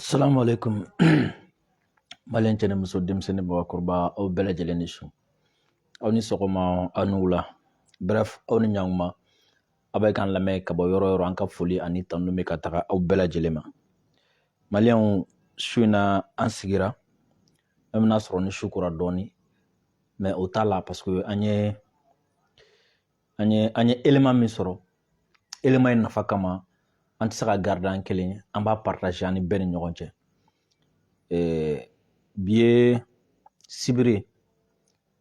Salamu alaikum. Malien cɛ ni muso, denmisɛnnin, mɔgɔkɔrɔba, aw bɛɛ lajɛlen ni su, aw ni sɔgɔma, aw ni wula, bref, aw ni ɲankuma. Aw bɛ k'an lamɛn ka bɔ yɔrɔ yɔrɔ, an ka foli ani tanu bɛ ka taga aw bɛɛ lajɛlen ma. Maliyɛnw, su in na an sigira, an bɛna sɔrɔ ni su kora dɔɔni, mais o t'a la, parce que an ye élément min sɔrɔ, élément in nafa kama, an tɛ se ka garder an kelen, an b'a partager an ni bɛɛ ni ɲɔgɔn cɛ. Bi ye sibiri,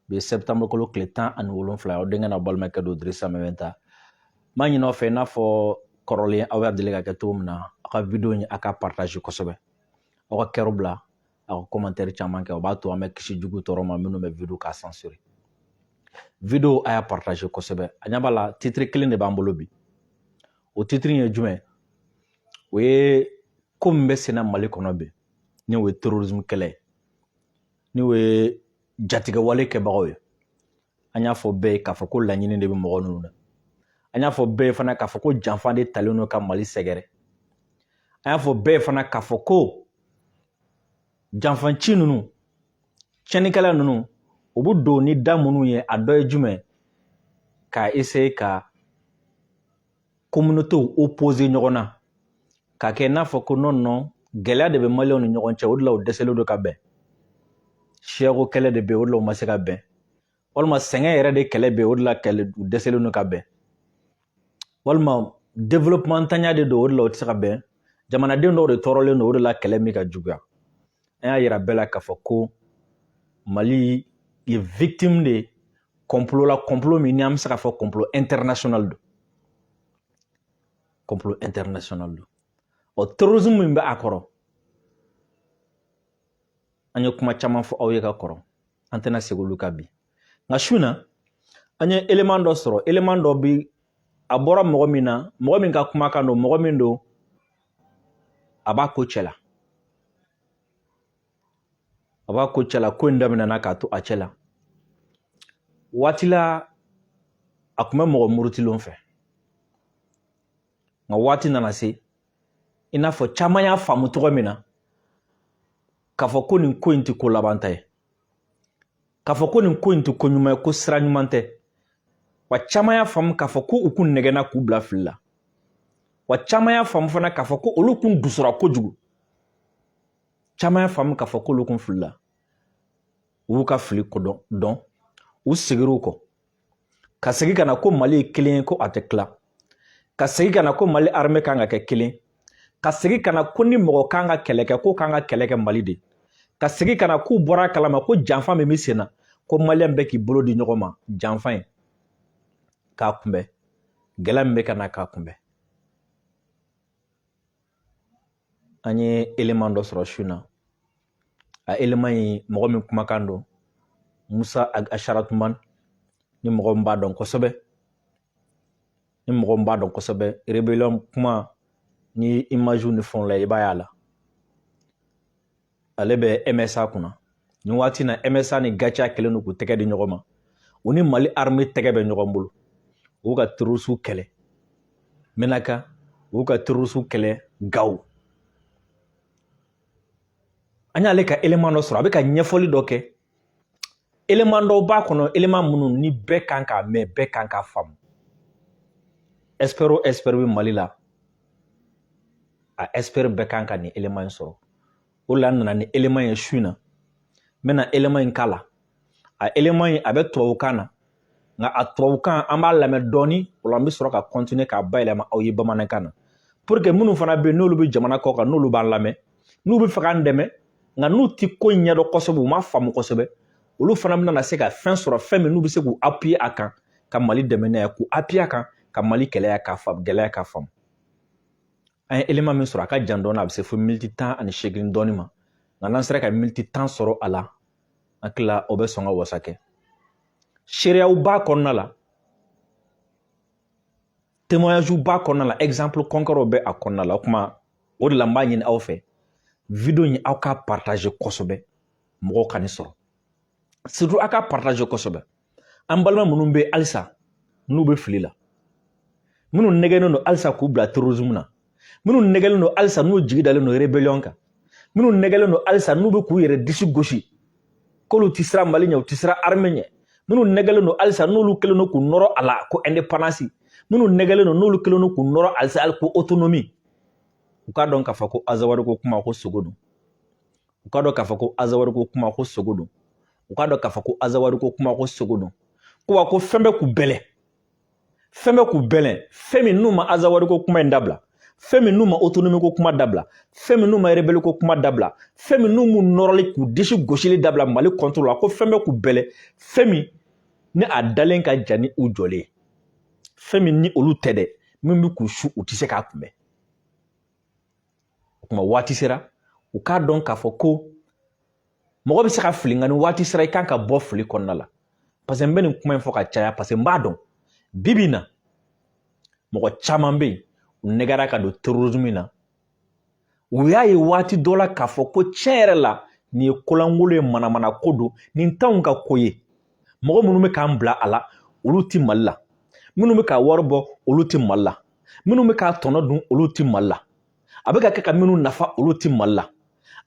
bi ye septembre kalo tile 17. Aw denkɛ n'aw balimakɛ don, Dirisa Mɛmɛnta. N b'a ɲini aw fɛ, i n'a fɔ kɔrɔlen aw y'a deli ka kɛ cogo min na, aw ka vidéo in, a ka partager kosɛbɛ, aw ka cœur bila, aw ka commentaire caman kɛ. O b'a to an bɛ kisi jugu tɔɔrɔ ma minnu bɛ vidéo k'a censurer. Vidéo, a y'a partager kosɛbɛ. A ɲɛ b'a la, titre kelen de b'an bolo bi. O titre ye jumɛn? O ye ko min bɛ senna Mali kɔnɔ bi, ni o ye terrorisme kɛlɛ ye, ni o ye jatigɛwale kɛbagaw ye. An y'a fɔ bɛɛ ye k'a fɔ ko laɲini de bɛ mɔgɔ ninnu na. An y'a fɔ bɛɛ ye fana k'a fɔ ko janfa de talen don ka Mali sɛgɛrɛ. An y'a fɔ bɛɛ ye fana k'a fɔ ko janfanci ninnu, tiɲɛnikɛla ninnu, u bɛ don ni da minnu ye, a dɔ ye jumɛn? Ka essayer ka communautés opposer ɲɔgɔn na, k'a kɛ i n'a fɔ ko non, non, gɛlɛya de bɛ maliyɛnw ni ɲɔgɔn cɛ, o de la u dɛsɛlen don ka bɛn. Siyako kɛlɛ de bɛ yen, o de la u ma se ka bɛn. Walima sɛgɛn yɛrɛ de kɛlɛ bɛ yen, o de la kɛlɛ, u dɛsɛlen don ka bɛn. Walima développement ntanya de don, o de la u tɛ se ka bɛn. Jamanaden dɔw de tɔɔrɔlen don, o de la kɛlɛ min ka juguya. An y'a yira bɛɛ la k'a fɔ ko Mali ye victime de complot la, complot min ni an bɛ se k'a fɔ complot international don, complot international don. Ɔ, terrorisme min bɛ a kɔrɔ, an ye kuma caman fɔ aw ye ka kɔrɔ, an tɛna segin olu kan bi. Nka su in na, an ye élément dɔ sɔrɔ, élément dɔ bi a bɔra mɔgɔ min na, mɔgɔ min ka kumakan don, mɔgɔ min don, a b'a ko cɛ la, a b'a ko cɛ la. Ko in daminɛna k'a to a cɛ la waati la, a tun bɛ mɔgɔ murutilenw fɛ, nka waati nana se, i n'a fɔ caman y'a faamu cogo min na, k'a fɔ ko nin ko in tɛ ko laban ta ye, k'a fɔ ko nin ko in tɛ ko ɲuman ye, ko sira ɲuman tɛ. Wa caman y'a faamu k'a fɔ ko u kun nɛgɛnna k'u bila fili la. Wa caman y'a faamu fana k'a fɔ ko olu kun dusura kojugu. Caman y'a faamu k'a fɔ k'olu kun filila, u y'u ka fili ko dɔn, u segir'u kɔ ka segin ka na ko Mali ye kelen ye, ko a tɛ tila, ka segin ka na ko Mali armée kan ka kɛ kelen, ka segin ka na ko ni mɔgɔ kan ka kɛlɛ kɛ, ko kan ka kɛlɛ kɛ Mali de, ka segin ka na k'u bɔra a kalama ko janfa min bɛ sen na, ko maliyɛn bɛɛ k'i bolo di ɲɔgɔn ma janfa in k'a kunbɛn, gɛlɛya min bɛ ka na k'a kunbɛn. An ye élément dɔ sɔrɔ su na. A élément in, mɔgɔ min kumakan don, Musa Asharatuman. Ni mɔgɔ min b'a dɔn kosɛbɛ, ni mɔgɔ min b'a dɔn kosɛbɛ, rébellion kuma ni image ni fɛnw la, i b'a ye a la, ale bɛ MSA kunna nin waati na. MSA ni GATIA kɛlen don k'u tɛgɛ di ɲɔgɔn ma, u ni Mali armée tɛgɛ bɛ ɲɔgɔn bolo, u y'u ka terroriste kɛlɛ Menaka, u y'u ka terroriste kɛlɛ Gawo. An y'ale ka élément dɔ sɔrɔ, a bɛ ka ɲɛfɔli dɔ kɛ. Élément dɔw b'a kɔnɔ, élément minnu ni bɛɛ kan k'a mɛn, bɛɛ kan k'a faamu. Expert o expert bɛ Mali la, a expert bɛɛ kan ka nin élément in sɔrɔ. O de la an nana ni élément ye su in na. N bɛna élément in k'a la. A élément in, a bɛ tubabukan na, nka a tubabukan, an b'a lamɛn dɔɔni, o la an bɛ sɔrɔ ka continuer k'a bayɛlɛma aw ye bamanankan na, pour que minnu fana bɛ yen, n'olu bɛ jamana kɔ kan, n'olu b'an lamɛn, n'u bɛ fɛ k'an dɛmɛ, nka n'u ti ko in ɲɛdɔn kosɛbɛ, u m'a faamu kosɛbɛ, olu fana bɛna se ka fɛn sɔrɔ, fɛn min n'u bɛ se k'u appuyer a kan ka Mali dɛmɛ n'a ye, k'u appuyer a kan ka Mali kɛlɛya k'a faamu, gɛlɛya k'a faamu. An ye élément min sɔrɔ, a ka jan dɔɔni, a bɛ se fo miniti 18 dɔɔni ma, nka n'an sera ka miniti 10 sɔrɔ a la, an tila o bɛ sɔn ka wasa kɛ. Seereyaw b'a kɔnɔna la, témoignage b'a kɔnɔna la, exemple concret bɛ a kɔnɔna la. O kuma o de la, n b'a ɲini aw fɛ, vidéo in, aw ka partager kosɛbɛ, mɔgɔw ka nin sɔrɔ. Surtout aw ka partager kosɛbɛ. An balima minnu bɛ halisa n'u bɛ fili la, minnu nɛgɛnnen don halisa k'u bila terrorisme na, minnu nɛgɛlen don halisa n'u jigi dalen don rébellion kan, Minnu nɛgɛlen don halisa, n'u bɛ k'u yɛrɛ disi gosi k'olu ti siran Mali ɲɛ, u ti siran armée ɲɛ, minnu nɛgɛlen don halisa, n'olu kɛlen don k'u nɔrɔ a la ko indépendance, minnu nɛgɛlen don, n'olu kɛlen don k'u nɔrɔ halisa hali ko autonomie, u k'a dɔn k'a fɔ ko Azawadi ko kuma ko sogo don. U k'a dɔn k'a fɔ ko Azawadi ko kuma ko sogo don. U k'a dɔn k'a fɔ ko Azawadi ko kuma ko sogo don. Ko wa ko fɛn bɛ k'u bɛlɛn, fɛn bɛ k'u bɛlɛn, fɛn min n'u ma Azawadi ko kuma in dabila, fɛn min n'u ma autonomie ko kuma dabila, fɛn min n'u ma rebelle ko kuma dabila, fɛn min n'u m'u nɔrɔli k'u disi gosili dabila Mali contre la, ko fɛn bɛ k'u bɛlɛn, fɛn min ni a dalen ka jan ni u jɔlen ye, fɛn min ni olu tɛ dɛ, min bɛ k'u su, u tɛ se k'a kunbɛn. O tuma waati sera, u k'a dɔn k'a fɔ ko mɔgɔ bɛ se ka fili, nka ni waati sera, i kan ka bɔ fili kɔnɔna la. Parce que n bɛ nin kuma in fɔ ka caya, parce que n b'a dɔn bi bi in na, mɔgɔ caman bɛ yen, u nɛgɛra ka don terrorisme na. U y'a ye waati dɔ la k'a fɔ ko tiɲɛ yɛrɛ la, nin ye kolankolon ye, manamana ko don, nin t'anw ka ko ye. Mɔgɔ minnu bɛ k'an bila a la, olu ti Mali la. Minnu bɛ ka wari bɔ, olu ti Mali la. Minnu bɛ k'a tɔnɔ dun, olu ti Mali la. A bɛ ka kɛ ka minnu nafa, olu ti Mali la.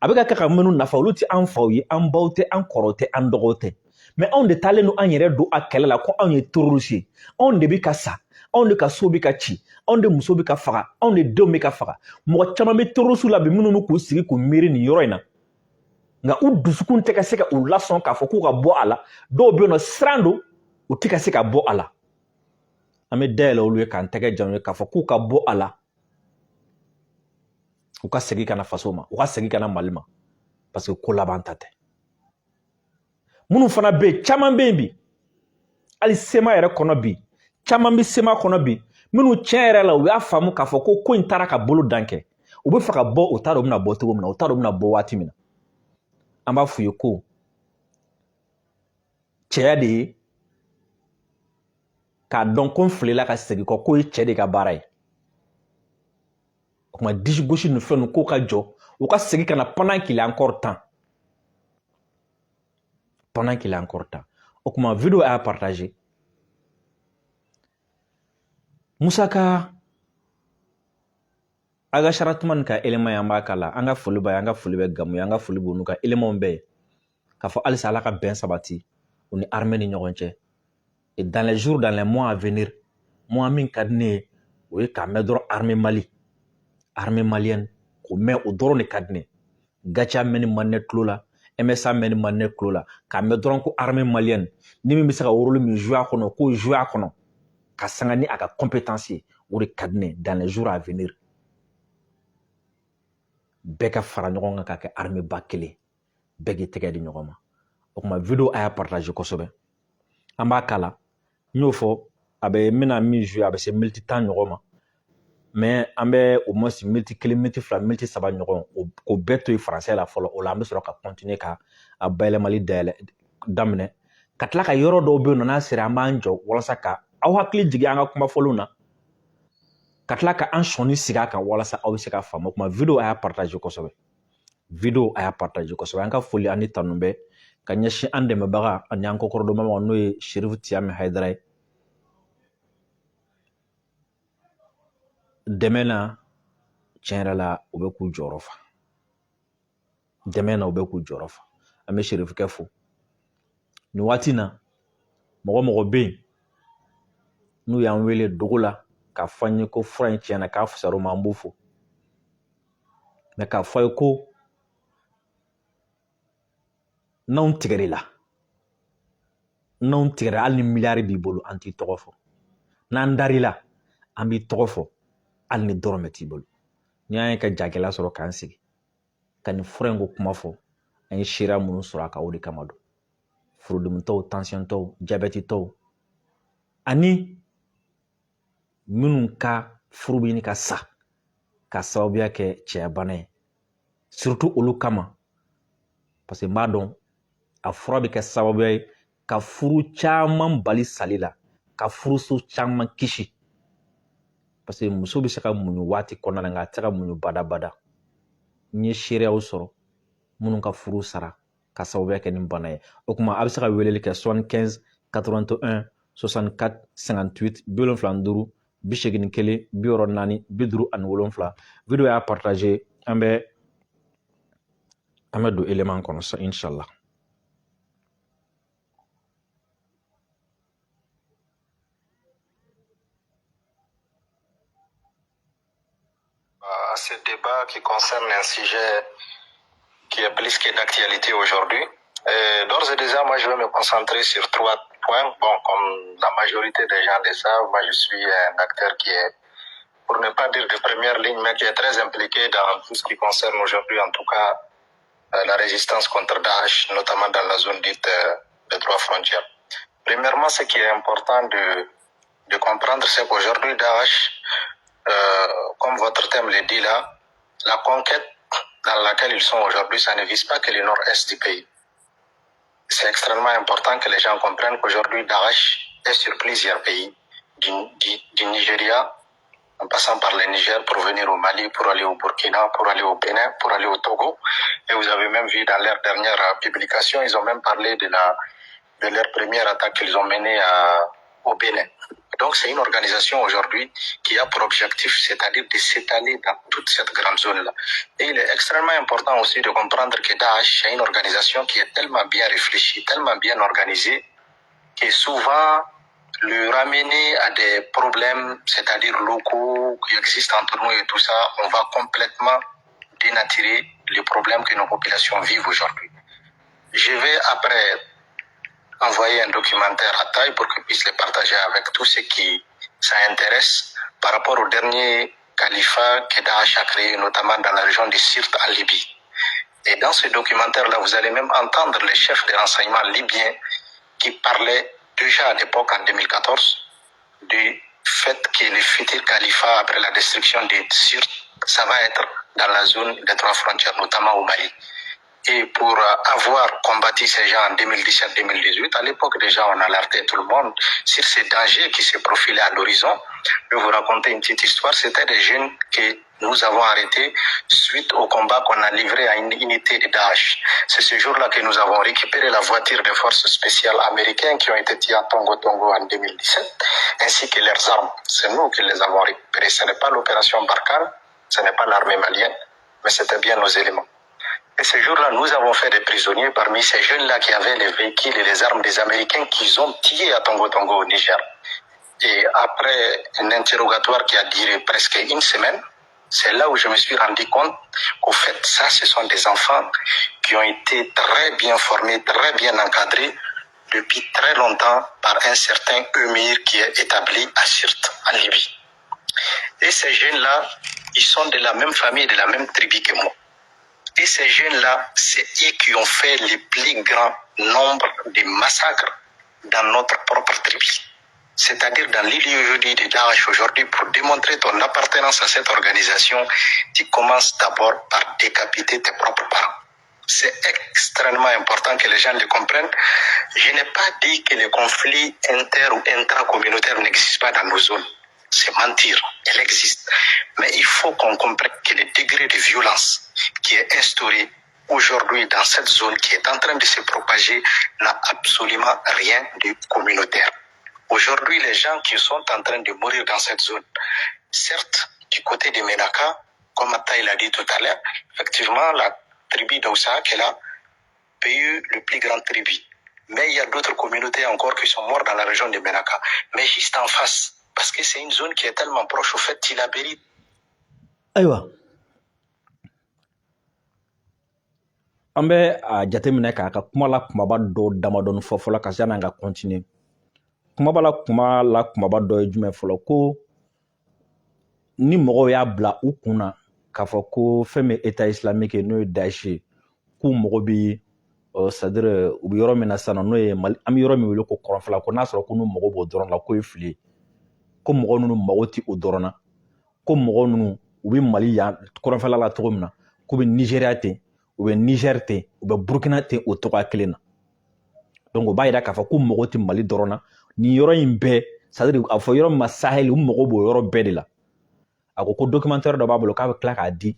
A bɛ ka kɛ ka minnu nafa, olu ti an faw ye, an baw tɛ, an kɔrɔw tɛ, an dɔgɔw tɛ. Mais anw de taalen don an yɛrɛ don a kɛlɛ la ko anw ye terroriste ye. Anw de bɛ ka sa, anw de ka so bɛ ka ci, anw de muso bɛ ka faga, anw de denw bɛ ka faga. Mɔgɔ caman bɛ terroriste la bi, minnu bɛ k'u sigi k'u miiri nin yɔrɔ in na, nka u dusukun tɛ ka se ka u lasɔn k'a fɔ k'u ka bɔ a la. Dɔw bɛ yen nɔ, siran don, u tɛ ka se ka bɔ a la. An bɛ dayɛlɛ olu ye k'an tɛgɛ jan ye k'a fɔ k'u ka bɔ a la, u ka segin ka na faso ma, u ka segin ka na Mali ma, parce que ko laban ta tɛ. Minnu fana bɛ yen, caman bɛ yen bi, hali CMA yɛrɛ kɔnɔ bi, caman bɛ CMA kɔnɔ bi, minnu tiɲɛ yɛrɛ la, u y'a faamu k'a fɔ ko ko in taara ka bolo dan kɛ, u bɛ fɛ ka bɔ, u t'a dɔn u bɛna bɔ cogo min na, u t'a dɔn u bɛna bɔ waati min na. An b'a f'u ye ko cɛya de ye k'a dɔn ko n filila ka segin kɔ, k'o ye cɛ de ka baara ye. O tuma disi gosi ni fɛn ninnu, k'o ka jɔ, u ka segin ka na pendant qu'il est encore temps, pendant qu'il est encore temps. O tuma vidéo a y'a partager. Musa ka Ag Acharatouman ka élément ye, an b'a k'a la. An ka foli b'a ye, an ka foli bɛ Gamu ye, an ka foli b'u ka élément bɛɛ ye, k'a fɔ halisa Ala ka bɛn sabati u ni armée ni ɲɔgɔn cɛ. Et dans les jours, dans les mois à venir, moi min ka di ne ye, o ye k'a mɛn dɔrɔn armée Mali, armée malienne, k'o mɛn, o dɔrɔn de ka di ne ye. GATIA mɛnni man ne tulo la, MSA mɛnni man ne tulo la, k'a mɛn dɔrɔn ko armée malienne, ni min bɛ se ka rôle min jouer a kɔnɔ, k'o jouer a kɔnɔ ka sanga ni a ka compétence ye, o de ka di ne ye dans les jours à venir. Bɛɛ ka fara ɲɔgɔn kan ka kɛ armée ba kelen, bɛɛ k'i tɛgɛ di ɲɔgɔn ma. O tuma vidéo a y'a partager kosɛbɛ. An b'a kala, n y'o fɔ, a bɛ n bɛna min jouer, a bɛ se miniti 10 ɲɔgɔn ma, mais an bɛ au moins miniti 1, miniti 2, miniti 3 ɲɔgɔn, k'o bɛɛ to yen français la fɔlɔ. O la an bɛ sɔrɔ ka continuer ka a bayɛlɛmali dayɛlɛ daminɛ, ka tila ka yɔrɔ dɔw bɛ yen nɔ, n'a sera, an b'an jɔ walasa ka aw hakili jigin an ka kuma fɔlenw na, ka tila ka an sɔnni sigi a kan walasa aw bɛ se ka faamu. O kuma vidéo a y'a partager kosɛbɛ, vidéo a y'a partager kosɛbɛ. An ka foli ani tanu bɛ ka ɲɛsin an dɛmɛbaga ani an kɔkɔrɔdonbagaw, n'o ye Chérif Tiame Hayidara ye. Dɛmɛ na, tiɲɛ yɛrɛ la, u bɛ k'u jɔyɔrɔ fa. Dɛmɛ na, u bɛ k'u jɔyɔrɔ fa. An bɛ Cherifukɛ fo nin waati in na. Mɔgɔ mɔgɔ bɛ yen n'u y'an wele dogo la k'a fɔ an ye ko fura in tiɲɛna, k'a fisayara u ma, an b'u fo. Mais k'a fɔ a ye ko n'anw tigɛr'i la, n'anw tigɛra, hali ni miliyari b'i bolo, an t'i tɔgɔ fɔ. N'an dar'i la, an b'i tɔgɔ fɔ hali ni dɔrɔmɛ t'i bolo. N'i y'an ye ka jagɛlɛya sɔrɔ k'an sigi ka nin fura in ko kuma fɔ, an ye seereya minnu sɔrɔ a kan, o de kama don. Furudimitɔw, tansiyɔntɔw, jabɛtitɔw, ani minnu ka furu bɛ ɲini ka sa ka sababuya kɛ cɛyabana ye, surtout olu kama, parce que n b'a dɔn a fura bɛ kɛ sababuya ye ka furu caman bali sali la, ka furuso caman kisi, parce que muso bɛ se ka muɲu waati kɔnɔna na, nka a tɛ se ka muɲu badabada. N ye seereyaw sɔrɔ minnu ka furu sara ka sababuya kɛ nin bana ye. O tuma a bɛ se ka weleli kɛ 75 81 64 58, 75 81 64 57. Vidéo y'a partager. An bɛ An bɛ don élément kɔnɔ sisan, inshallah. À ce débat qui concerne un sujet qui est plus que d'actualité aujourd'hui. D'ores et déjà, moi, je vais me concentrer sur trois points. Bon, comme la majorité des gens le savent, moi, je suis un acteur qui est, pour ne pas dire de première ligne, mais qui est très impliqué dans tout ce qui concerne aujourd'hui, en tout cas, la résistance contre Daesh, notamment dans la zone dite des trois frontières. Premièrement, ce qui est important de comprendre, c'est qu'aujourd'hui, Daesh, comme votre thème le dit là, la conquête dans laquelle ils sont aujourd'hui, ça ne vise pas que le nord-est du pays. C'est extrêmement important que les gens comprennent qu'aujourd'hui, Daesh est sur plusieurs pays, du Nigeria, en passant par le Niger pour venir au Mali, pour aller au Burkina, pour aller au Bénin, pour aller au Togo. Et vous avez même vu dans leur dernière publication, ils ont même parlé de leur première attaque qu'ils ont menée au Bénin. Donc c'est une organisation aujourd'hui qui a pour objectif, c'est-à-dire de s'étaler dans toute cette grande zone-là. Et il est extrêmement important aussi de comprendre que Daesh est une organisation qui est tellement bien réfléchie, tellement bien organisée, que souvent le ramener à des problèmes, c'est-à-dire locaux, qui existent entre nous et tout ça, on va complètement dénaturer les problèmes que nos populations vivent aujourd'hui. Je vais après envoyer un documentaire à taille pour qu'ils puissent le partager avec tous ceux qui s'intéressent par rapport au dernier califat que Daesh a créé, notamment dans la région de Sirte en Libye. Et dans ce documentaire-là, vous allez même entendre les chefs de renseignement libyens qui parlaient déjà à l'époque, en 2014, du fait que le futur califat, après la destruction de Sirte, ça va être dans la zone des trois frontières, notamment au Mali. Et pour avoir combattu ces gens en 2017-2018, à l'époque déjà on alertait tout le monde sur ces dangers qui se profilaient à l'horizon. Je vais vous raconter une petite histoire. C'était des jeunes que nous avons arrêtés suite au combat qu'on a livré à une unité de Daesh. C'est ce jour-là que nous avons récupéré la voiture des forces spéciales américaines qui ont été tuées à Tongo Tongo en 2017, ainsi que leurs armes. C'est nous qui les avons récupérées. Ce n'est pas l'opération Barkhane, ce n'est pas l'armée malienne, mais c'était bien nos éléments. Et ce jour-là, nous avons fait des prisonniers parmi ces jeunes-là qui avaient les véhicules et les armes des Américains qu'ils ont tués à Tongo Tongo au Niger. Et après un interrogatoire qui a duré presque une semaine, c'est là où je me suis rendu compte qu'au fait, ça, ce sont des enfants qui ont été très bien formés, très bien encadrés depuis très longtemps par un certain émir qui est établi à Sirte, en Libye. Et ces jeunes-là, ils sont de la même famille, de la même tribu que moi. Et ces jeunes-là, c'est eux qui ont fait le plus grand nombre de massacres dans notre propre tribu. C'est-à-dire dans l'idéologie de Daesh aujourd'hui, pour démontrer ton appartenance à cette organisation, tu commences d'abord par décapiter tes propres parents. C'est extrêmement important que les gens le comprennent. Je n'ai pas dit que les conflits inter ou intracommunautaires n'existent pas dans nos zones. C'est mentir, elle existe. Mais il faut qu'on comprenne que le degré de violence qui est instauré aujourd'hui dans cette zone, qui est en train de se propager, n'a absolument rien de communautaire. Aujourd'hui, les gens qui sont en train de mourir dans cette zone, certes, du côté de Menaka, comme Atta l'a dit tout à l'heure, effectivement, la tribu d'Aoussa, qui est là, payé le plus grand tribu. Mais il y a d'autres communautés encore qui sont mortes dans la région de Menaka. Mais juste en face, parce que c'est une zone qui est tellement proche, au fait, Tillabéri. Ayiwa, an bɛ a jateminɛ k'a ka kuma la kumaba dɔ damadɔni fɔ fɔlɔ ka se n'an ka continuer. Kumaba la kuma la kumaba dɔ ye jumɛn fɔlɔ? Ko ni mɔgɔw y'a bila u kun na k'a fɔ ko fɛn min État islamique ye, n'o ye Daesh ye, k'u mago bɛ, c'est à dire u bɛ yɔrɔ min na sisan, n'o ye Mali, an bɛ yɔrɔ min wele ko kɔrɔnfɛla, ko n'a sɔrɔ ko n'u mago b'o dɔrɔn la, k'o ye fili ye, ko mɔgɔ ninnu mago ti o dɔrɔn na, ko mɔgɔ ninnu u bɛ Mali yan kɔrɔnfɛla la cogo min na, k'u bɛ Nigéria ten, u bɛ Niger ten, u bɛ Burkina ten o cogoya kelen na. Donc o b'a yira k'a fɔ k'u mago tɛ Mali dɔrɔn na, nin yɔrɔ in bɛɛ, c'est à dire a fɔ yɔrɔ min ma Sahel, u mago b'o yɔrɔ bɛɛ de la. A ko ko documentaire dɔ b'a bolo k'a bɛ tila k'a di.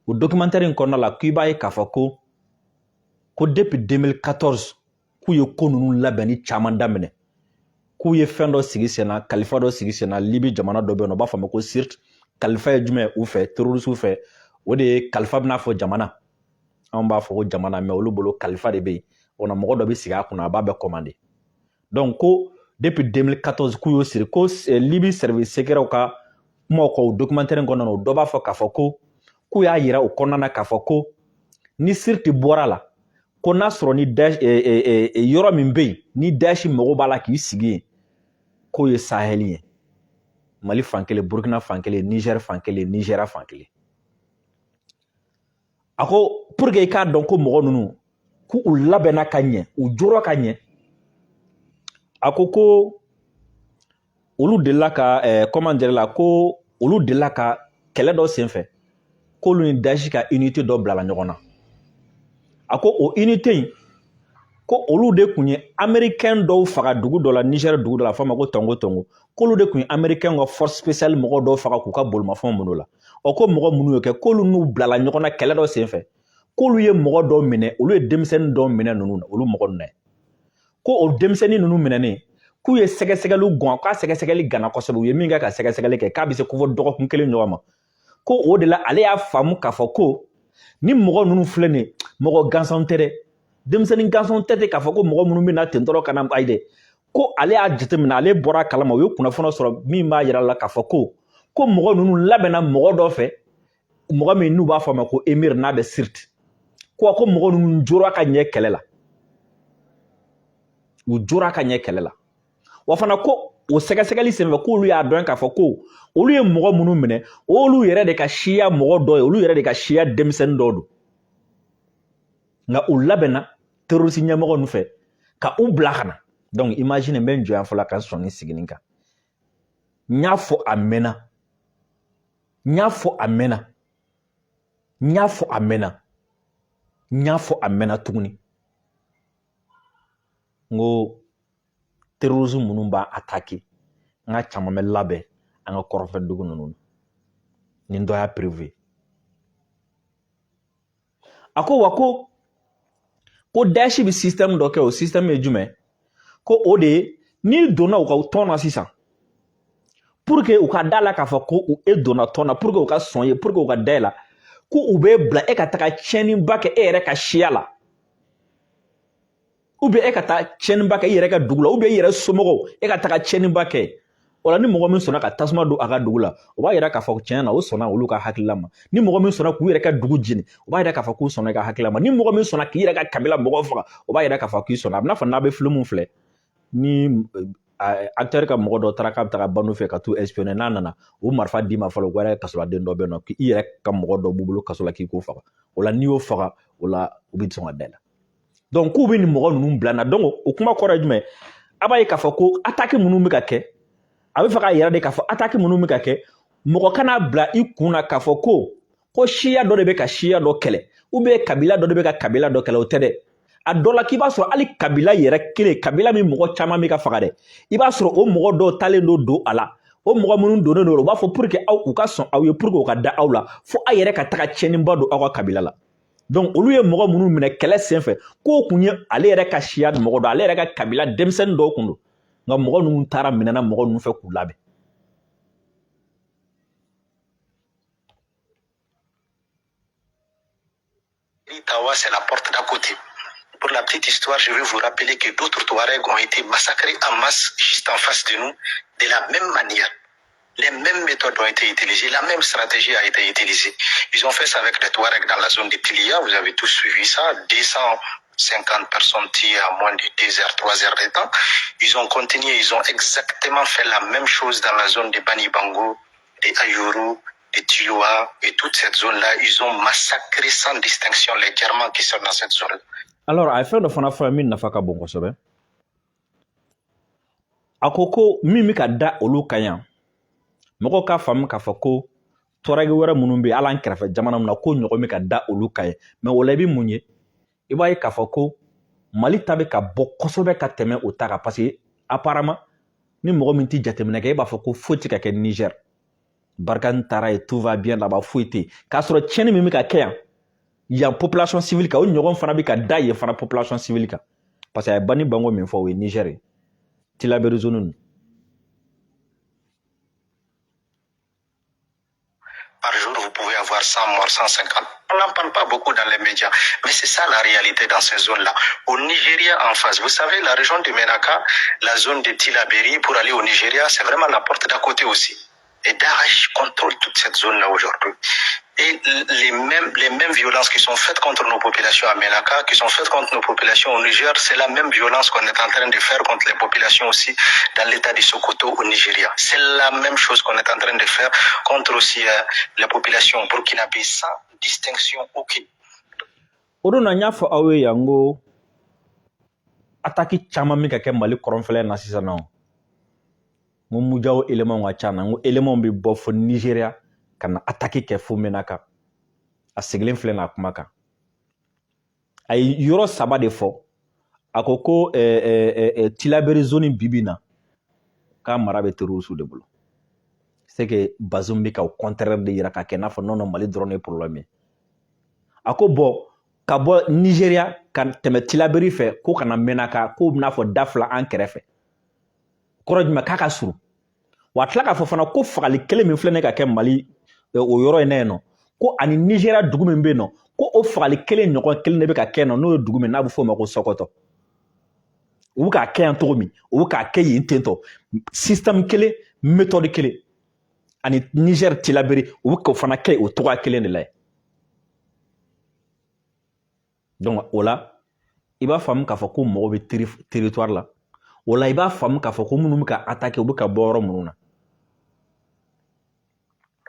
O documentaire in kɔnɔna la, k'i b'a ye k'a fɔ ko depuis 2014 k'u ye ko ninnu labɛnni caman daminɛ, k'u ye fɛn dɔ sigi sen na, kalifa dɔ sigi sen na Libi jamana dɔ bɛ yen nɔ, u b'a fɔ a ma ko Sirte. Kalifa ye jumɛn u fɛ, terroriste fɛ? O de ye kalifa bɛna fɔ jamana. Anw b'a fɔ ko jamana, mais olu bolo kalifa de bɛ yen. O na, mɔgɔ dɔ bɛ sigi a kunna, a b'a bɛɛ commander. Donc ko depuis 2014 k'u y'o siri, ko Libi service secret ka kumaw kɔ, o documentaire in kɔnɔna na, o dɔ b'a fɔ k'a fɔ ko k'u y'a yira o kɔnɔna na k'a fɔ ko ni Siriti bɔra la, ko n'a sɔrɔ ni Daesh yɔrɔ min bɛ yen, ni Daesh mago b'a la k'i sigi yen, k'o ye Sahel ye: Mali fan kelen, Burukina fan kelen, Niger fan kelen, Nigéria fan kelen. A ko pour que i k'a dɔn ko mɔgɔ ninnu k'u u labɛnna ka ɲɛ, u jɔrɔ ka ɲɛ, a ko ko olu delila ka comment dire la, ko olu delila ka kɛlɛ dɔ senfɛ, k'olu ni Daesh ka unité dɔ bilala ɲɔgɔn na. A ko o unité in, ko olu de tun ye américain dɔw faga dugu dɔ la, Niger dugu dɔ la, a fɔ a ma ko Tongo Tongo, k'olu de tun ye américain ka force spéciale mɔgɔ dɔw faga k'u ka bolimafɛnw minɛ o la. Ɔ, ko mɔgɔ minnu y'o kɛ, k'olu n'u bilala ɲɔgɔn na kɛlɛ dɔ senfɛ, k'olu ye mɔgɔ dɔw minɛ, olu ye denmisɛnnin dɔw minɛ ninnu na, olu mɔgɔ ninnu ko o denmisɛnnin ninnu minɛnen, k'u ye sɛgɛsɛgɛliw gɔn, k'a sɛgɛsɛgɛli gana kosɛbɛ. U ye min kɛ ka sɛgɛsɛgɛli kɛ, k'a bɛ se ko fɔ dɔgɔkun kelen ɲɔgɔn ma. Ko o de la, ale y'a faamu k'a fɔ ko ni mɔgɔ ninnu filɛ nin ye, mɔgɔ gansanw tɛ dɛ, denmisɛnnin gansanw tɛ ten, k'a fɔ ko mɔgɔ minnu bɛ na ten dɔrɔn ka na, ayi dɛ. Ko ale y'a jateminɛ, ale bɔra a kalama, u ye kunnafoni sɔrɔ min b'a yira la k'a fɔ ko mɔgɔ ninnu labɛnna mɔgɔ dɔ fɛ, mɔgɔ min n'u b'a fɔ a ma ko Emir, n'a bɛ Siriti. Ko mɔgɔ ninnu jora ka ɲɛ kɛlɛ la, u jora ka ɲɛ kɛlɛ la. Wa fana, ko o sɛgɛsɛgɛli senfɛ, k'olu y'a dɔn k'a fɔ ko olu ye mɔgɔ minnu minɛ, olu yɛrɛ de ka siya mɔgɔ dɔ ye, olu yɛrɛ de ka siya denmisɛnnin dɔw don, nka u labɛnna terroriste ɲɛmɔgɔ ninnu fɛ ka u bila ka na. Donc imagine, n bɛ n jɔ yan fɔlɔ ka n sɔnni sigini kan. N y'a fɔ a mɛnna, n y'a fɔ a mɛnna, n y'a fɔ a mɛnna, n y'a fɔ a mɛnna tuguni, n ko terrorisme minnu b'a attaquer, n ka caman bɛ labɛn an ka kɔrɔnfɛ dugu ninnu na. Nin dɔ y'a preuve ye. A ko wa ko Daesh bɛ système dɔ kɛ. O système ye jumɛn? Ko o de ye n'i donna u ka tɔn na sisan, pour que u ka da la k'a fɔ ko e donna tɔn na, pour que u ka sɔn ye, pour que u ka da la, ko u bɛ bila e ka taga tiɲɛniba kɛ e yɛrɛ ka siya la, ou bien e ka taa tiɲɛniba kɛ i yɛrɛ ka dugu la, ou bien i yɛrɛ somɔgɔw, e ka taga tiɲɛniba kɛ o la. Ni mɔgɔ min sɔnna ka tasuma don a ka dugu la, o b'a yira k'a fɔ tiɲɛ na, o sɔnna olu ka hakilila ma. Ni mɔgɔ min sɔnna k'u yɛrɛ ka dugu jeni, o b'a yira k'a fɔ k'u sɔnna i ka hakilila ma. Ni mɔgɔ min sɔnna k'i yɛrɛ ka kabila mɔgɔw faga, o b'a yira k'a fɔ k'i sɔnna. A bɛ n'a fɔ n'a bɛ film filɛ, ni acteur ka mɔgɔ dɔ taara k'a bɛ taga bandu fɛ ka t'u espionner, n'a nana, u marifa d'i ma fɔlɔ, u yɛrɛ kasoladen dɔ bɛ yen nɔ, k'i yɛrɛ ka mɔgɔ dɔ b'u bolo kaso la, k'i k'o faga. O la, n'i y'o faga, o la u bɛ sɔn ka da i la. Donc k'u bɛ nin mɔgɔ ninnu bila na. Donc o kuma kɔrɔ ye jumɛn? A b'a ye k'a fɔ ko attaque minnu bɛ ka kɛ, a bɛ fɛ k'a yira de k'a fɔ attaque minnu bɛ ka kɛ, mɔgɔ kana bila i kun na k'a fɔ ko siya dɔ de bɛ ka siya dɔ kɛlɛ, ou bien kabila dɔ de bɛ ka kabila dɔ kɛlɛ. O tɛ dɛ. A dɔ la, k'i b'a sɔrɔ hali kabila yɛrɛ kelen, kabila min mɔgɔ caman bɛ ka faga dɛ, i b'a sɔrɔ o mɔgɔ dɔw talen don a la. O mɔgɔ minnu donnen don, u b'a fɔ pour que aw u ka sɔn aw ye, pour que u ka da aw la, fo aw yɛrɛ ka taga tiɲɛniba don aw ka kabila la. Donc olu ye mɔgɔ minnu minɛ kɛlɛ senfɛ, k'o kun ye ale yɛrɛ ka siya mɔgɔ dɔ, ale yɛrɛ ka kabila denmisɛnnin dɔw kun don, nka mɔgɔ ninnu taara minɛna mɔgɔ ninnu fɛ k'u labɛn. Tahoua, c'est la porte d'à côté. Pour la petite histoire, je vais vous rappeler que d'autres Touaregs ont été massacrés en masse juste en face de nous, de la même manière. Les mêmes méthodes ont été utilisées, la même stratégie a été utilisée. Ils ont fait ça avec les Touaregs dans la zone de Tilia, vous avez tous suivi ça, 250 personnes tuées à moins de 2 heures, 3 heures de temps. Ils ont continué, ils ont exactement fait la même chose dans la zone de Banibango, de Ayorou, de Tiloua et toute cette zone-là. Ils ont massacré sans distinction les Djermans qui sont dans cette zone-là. Alors a ye fɛn dɔ fana fɔ min nafa ka bon kosɛbɛ. A ko ko min bɛ ka da olu kan yan, mɔgɔw k'a faamu k'a fɔ ko Touareg wɛrɛ minnu bɛ yen, hali an kɛrɛfɛ jamana min na, ko ɲɔgɔn bɛ ka da olu kan ye. Mais o la, i bɛ mun ye? I b'a ye k'a fɔ ko Mali ta bɛ ka bɔ kosɛbɛ ka tɛmɛ o ta kan, parce que apparemment, ni mɔgɔ min tɛ jateminɛ kɛ, e b'a fɔ ko foyi tɛ ka kɛ Niger, Barkhane taara yen, tout va bien là-bas, foyi tɛ yen, k'a sɔrɔ tiɲɛni min bɛ ka kɛ yan, yan population civile kan, o ɲɔgɔn fana bɛ ka da yen fana population civile kan, parce que a ye Bani Bango min fɔ, o ye Niger ye, Tillabéri zone ninnu. Par jour, vous pouvez avoir 100 morts, 150. On n'en parle pas beaucoup dans les médias, mais c'est ça la réalité dans ces zones-là. Au Nigeria en face, vous savez, la région de Menaka, la zone de Tillabéri, pour aller au Nigeria, c'est vraiment la porte d'à côté aussi. Et Daesh contrôle toute cette zone-là aujourd'hui. Et les mêmes violences qui sont faites contre nos populations à Menaka, qui sont faites contre nos populations au Niger, c'est la même violence qu'on est en train de faire contre les populations aussi dans l'état du Sokoto au Nigeria. C'est la même chose qu'on est en train de faire contre aussi les populations burkinabées, sans distinction aucune. O don na, n y'a fɔ aw ye yan ko attaque caman bɛ ka kɛ Mali kɔrɔnfɛla in na sisan nɔ. N ko Mujao éléments ka ca na, n ko éléments bɛ bɔ fo Nigéria ka na attaque kɛ fo Menaka. A sigilen filɛ n'a kuma kan, a ye yɔrɔ saba de fɔ. A ko ko Tillabéri zone bi bi in na, k'a mara bɛ terroriste de bolo. C'est que Bazoum bɛ ka o contraire de yira ka kɛ n'a fɔ non non, Mali dɔrɔn de ye problème ye. A ko bɔn, ka bɔ Nigéria ka tɛmɛ Tillabéri fɛ ko ka na Menaka, k'o bɛna fɔ da fila an kɛrɛfɛ. Kɔrɔ jumɛn? K'a ka surun. Wa a tila k'a fɔ fana ko fagali kelen min filɛ nin ye ka kɛ Mali o yɔrɔ in na yen nɔ, ko ani Nigéria dugu min bɛ yen nɔ, ko o fagali kelen ɲɔgɔn kelen de bɛ ka kɛ yen nɔ, n'o ye dugu min n'a bɛ f'o ma ko Sɔkɔtɔ. U bɛ k'a kɛ yan cogo min, u bɛ k'a kɛ yen ten tɔ, système kelen, méthode kelen. Ani Niger Tillabéri, u bɛ k'o fana kɛ o cogoya kelen de la yen. Donc o la, i b'a faamu k'a fɔ ko mɔgɔw bɛ territoire la. O la, i b'a faamu k'a fɔ ko minnu bɛ ka attaquer, u bɛ ka bɔ yɔrɔ minnu na.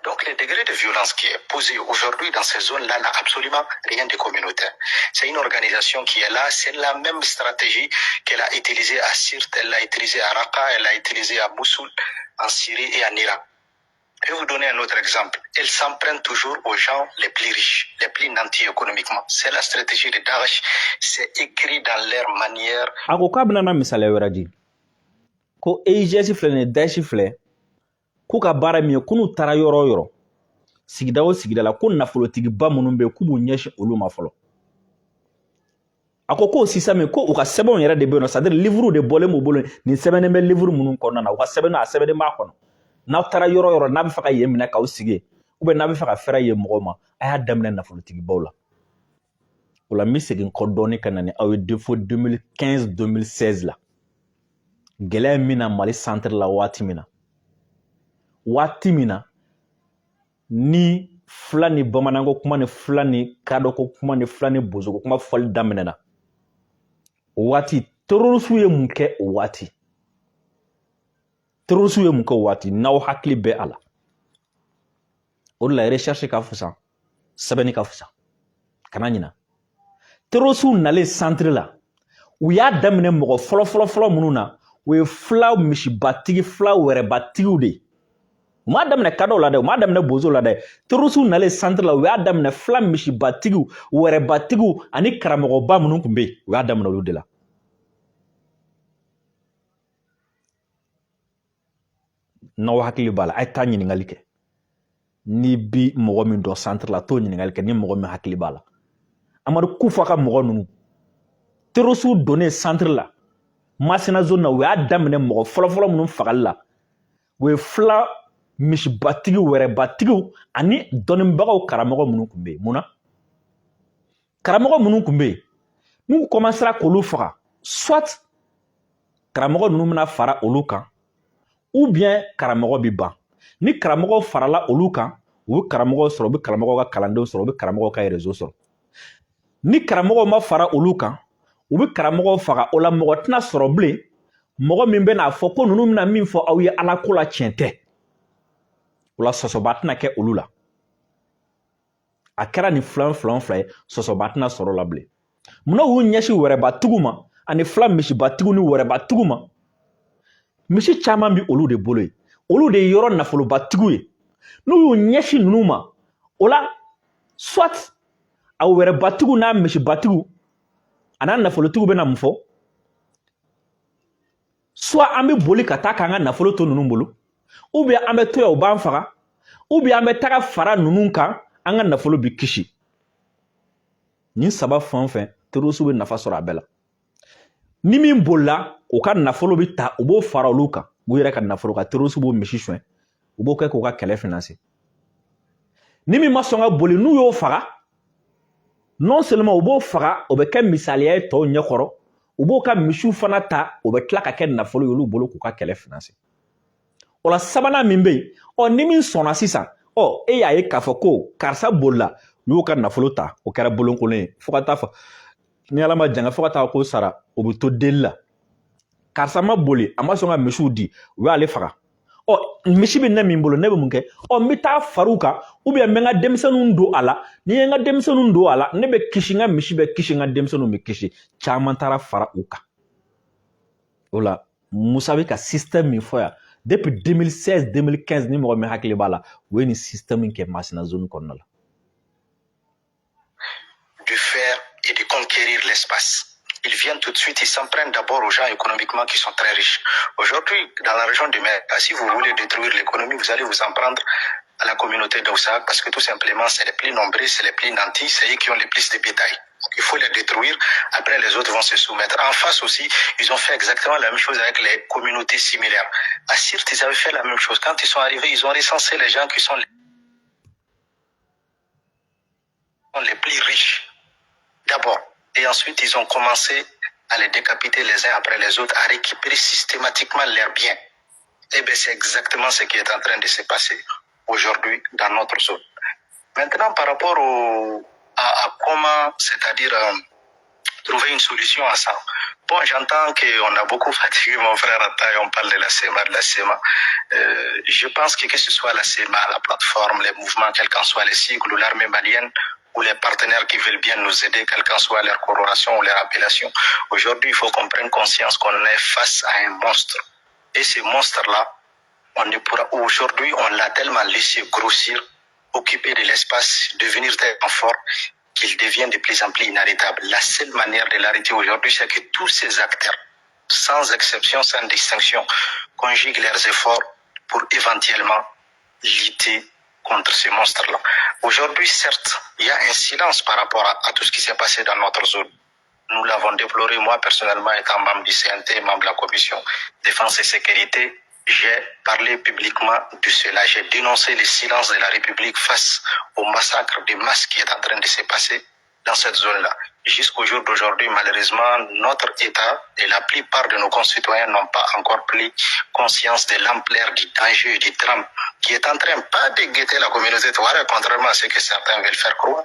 Donc le degré de violence qui est posé aujourd'hui dans ces zones-là n'a absolument rien de communautaire. C'est une organisation qui est là, c'est la même stratégie qu'elle a utilisée à Sirte, elle l'a utilisée à Raqqa, elle l'a utilisée à Mossoul, en Syrie et en Irak. Je vais vous donner un autre exemple. Elles s'en prennent toujours aux gens les plus riches, les plus nantis économiquement. C'est la stratégie de Daesh. C'est écrit dans leur manière. A ko k'a bɛna na misaliya wɛrɛ di, ko EIGS filɛ nin ye, Daesh filɛ, k'u ka baara min ye, ko n'u taara yɔrɔ o yɔrɔ, sigida o sigida la, ko nafolotigiba minnu bɛ yen, k'u b'u ɲɛsin olu ma fɔlɔ. A ko k'o sisan min ko u ka sɛbɛnw yɛrɛ de bɛ yen nɔ, c'est à dire livre de bɔlen b'u bolo, nin sɛbɛnnen bɛ livre minnu kɔnɔna na, u ka sɛbɛn, a sɛbɛnnen b'a kɔnɔ. N'aw taara yɔrɔ o yɔrɔ, n'a bɛ fɛ ka yen minɛ k'aw sigi, ou bien n'a bɛ fɛ ka fɛrɛ yen mɔgɔw ma, a y'a daminɛ nafolotigibaw la. O la, n bɛ segin kɔ dɔɔni ka na ni aw ye fo 2015 2016 la, gɛlɛya min na Mali centre la, waati min na ni fila ni bamananko kuma ni fila ni kadɔko kuma ni fila ni bozoko kuma fɔli daminɛna, o waati terroriste ye mun kɛ? O waati terroriste ye mun kɛ? O waati, n'aw hakili bɛ a la, o de la recherche ka fisa, sɛbɛnni ka fisa. Kana ɲina, terroriste nalen centre la, u y'a daminɛ mɔgɔ fɔlɔ fɔlɔ fɔlɔ minnu na, o ye fila misibatigi, fila wɛrɛbatigiw de ye. U m'a daminɛ kadɔw la dɛ, u m'a daminɛ bozow la dɛ. Terroriste nalen centre la, u y'a daminɛ fila misibatigiw, wɛrɛbatigiw ani karamɔgɔba minnu tun bɛ yen, u y'a daminɛ olu de la. N'aw hakili b'a la, a ye taa ɲininkali kɛ. N'i bi mɔgɔ min dɔn centre la, t'o ɲininkali kɛ. Ni mɔgɔ min hakili b'a la, Amadu Kufa ka mɔgɔ ninnu, terroriste donnen centre la Masina zone na, u y'a daminɛ mɔgɔ fɔlɔfɔlɔ minnu fagali la, o ye fila misibatigiw, wɛrɛbatigiw ani dɔnnibagaw, karamɔgɔ minnu tun bɛ yen. Mun na karamɔgɔ minnu tun bɛ yen, n'u commencera k'olu faga, soit karamɔgɔ ninnu bɛna fara olu kan, ou bien karamɔgɔ bi ban. Ni karamɔgɔ farala olu kan, u bɛ karamɔgɔ sɔrɔ, u bɛ karamɔgɔ ka kalandenw sɔrɔ, u bɛ karamɔgɔ ka réseau sɔrɔ. Ni karamɔgɔw ma fara olu kan, u bɛ karamɔgɔw faga. O la, mɔgɔ tɛna sɔrɔ bilen, mɔgɔ min bɛna fɔ ko ninnu bɛna min fɔ aw ye ala ko la, tiɲɛ tɛ. O la, sɔsɔba tɛna kɛ olu la. A kɛra nin filan filan fila ye, sɔsɔba tɛna sɔrɔ o la bilen. Munna u y'u ɲɛsin wɛrɛbatigiw ma ani fila misibatigiw ni wɛrɛbatigiw ma? Misi caman bɛ olu de bolo yen, olu de ye yɔrɔ nafolobatigiw ye. N'u y'u ɲɛsin ninnu ma, o la, soit a wɛrɛbatigiw n'a misibatigiw a n'a nafolotigiw bɛna mun fɔ? Soit an bɛ boli ka taa k'an ka nafolo to ninnu bolo, ou bien an bɛ to yan, u b'an faga, ou bien an bɛ taga fara ninnu kan, an ka nafolo bi kisi. Nin saba fɛn o fɛn, terroriste bɛ nafa sɔrɔ a bɛɛ la. Ni min bolila, u ka nafolo bɛ ta, u b'o fara olu kan, u yɛrɛ ka nafolo kan. Terroriste b'o misi suɲɛ, u b'o kɛ k'u ka kɛlɛ financer. Ni min ma sɔn ka boli, n'u y'o faga, non seulement u b'o faga, o bɛ kɛ misaliya ye tɔw ɲɛkɔrɔ, u b'o ka misiw fana ta, o bɛ tila ka kɛ nafolo ye olu bolo k'u ka kɛlɛ financer. O la, sabanan min bɛ yen, ɔ ni min sɔnna sisan, ɔ e y'a ye k'a fɔ ko karisa bolila, u y'o ka nafolo ta, o kɛra bolonkolon ye fo ka taa fɔ ni Ala ma janga, fo ka taa ko sara, o bɛ to deli la. Karisa ma boli, a ma sɔn ka misiw di, u y'ale faga. Ɔ misi bɛ ne min bolo, ne bɛ mun kɛ? Ɔ n bɛ taa far'u kan, ou bien n bɛ n ka denmisɛnninw don a la. Ni n ye n ka denmisɛnninw don a la, ne bɛ kisi, n ka misi bɛ kisi, n ka denmisɛnninw bɛ kisi. Caman taara fara u kan. O la, Musa bɛ ka système min fɔ yan depuis 2016, 2015, ni mɔgɔ min hakili b'a la, u ye nin système in kɛ Masina zone kɔnɔna la. De faire et de conquérir l'espace. Ils viennent tout de suite, ils s'en prennent d'abord aux gens économiquement qui sont très riches. Aujourd'hui, dans la région de Ménaka, si vous voulez détruire l'économie, vous allez vous en prendre à la communauté d'Aoussag parce que tout simplement, c'est les plus nombreux, c'est les plus nantis, c'est eux qui ont le plus de bétail. Donc, il faut les détruire, après les autres vont se soumettre. En face aussi, ils ont fait exactement la même chose avec les communautés similaires. À Sirte, ils avaient fait la même chose. Quand ils sont arrivés, ils ont recensé les gens qui sont les plus riches, d'abord. Et ensuite, ils ont commencé à les décapiter les uns après les autres, à récupérer systématiquement leurs biens. Eh bien, c'est exactement ce qui est en train de se passer aujourd'hui dans notre zone. Maintenant, par rapport à comment, c'est-à-dire trouver une solution à ça. Bon, j'entends qu'on a beaucoup fatigué mon frère Attaï, on parle de la CMA, de la CMA. Je pense que ce soit la CMA, la plateforme, les mouvements, quels qu'en soient les cycles, ou l'armée malienne, ou les partenaires qui veulent bien nous aider, quelle qu'en soit leur coloration ou leur appellation, aujourd'hui, il faut qu'on prenne conscience qu'on est face à un monstre. Et ce monstre-là, on ne pourra, aujourd'hui, on l'a tellement laissé grossir, occuper de l'espace, devenir tellement fort, qu'il devient de plus en plus inarrêtable. La seule manière de l'arrêter aujourd'hui, c'est que tous ces acteurs, sans exception, sans distinction, conjuguent leurs efforts pour éventuellement lutter contre ce monstre-là. Aujourd'hui, certes, il y a un silence par rapport à tout ce qui s'est passé dans notre zone. Nous l'avons déploré, moi personnellement, étant membre du CNT, membre de la commission défense et sécurité, j'ai parlé publiquement de cela. J'ai dénoncé le silence de la République face au massacre de masse qui est en train de se passer dans cette zone-là. Jusqu'au jour d'aujourd'hui, malheureusement, notre État et la plupart de nos concitoyens n'ont pas encore pris conscience de l'ampleur du danger et du drame qui est en train, pas de guetter la communauté touareg, contrairement à ce que certains veulent faire croire,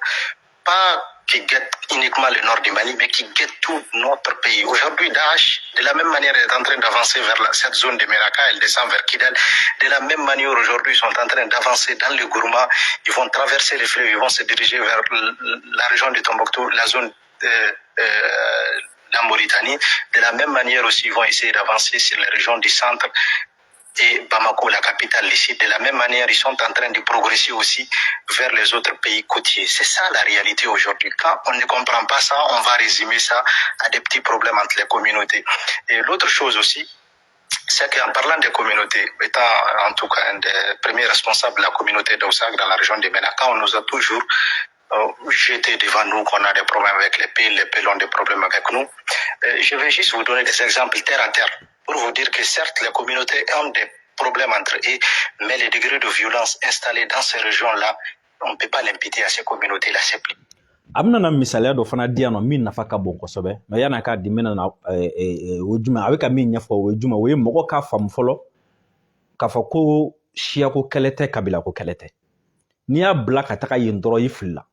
pas qui guette uniquement le nord du Mali, mais qui guette tout notre pays. Aujourd'hui, Daesh, de la même manière, est en train d'avancer vers cette zone de Ménaka, elle descend vers Kidal. De la même manière, aujourd'hui, ils sont en train d'avancer dans le Gourma. Ils vont traverser les fleuves, ils vont se diriger vers la région de Tombouctou, la zone de la Mauritanie. De la même manière aussi, ils vont essayer d'avancer sur les régions du centre et Bamako, la capitale ici. De la même manière, ils sont en train de progresser aussi vers les autres pays côtiers. C'est ça la réalité aujourd'hui. Quand on ne comprend pas ça, on va résumer ça à des petits problèmes entre les communautés. Et l'autre chose aussi, c'est qu'en parlant des communautés, étant en tout cas un des premiers responsables de la communauté d'Aoussag dans la région de Ménaka, on nous a toujours jeté devant nous qu'on a des problèmes avec les pays ont des problèmes avec nous. Je vais juste vous donner des exemples terre à terre pour vous dire que certes, les communautés ont des problèmes entre eux, mais les degrés de violence installés dans ces régions-là, on ne peut pas l'imputer à ces communautés-là. C'est plus. A bɛna na misaliya dɔ fana di yan nɔ min nafa ka bon kosɛbɛ, mɛ yan'a k'a di, n bɛna na o ye jumɛn? A bɛ ka min ɲɛfɔ, o ye jumɛn? O ye mɔgɔ k'a faamu fɔlɔ k'a fɔ ko siyako kɛlɛ tɛ, kabilako kɛlɛ tɛ. N'i y'a bila ka taga yen dɔrɔn, i filila.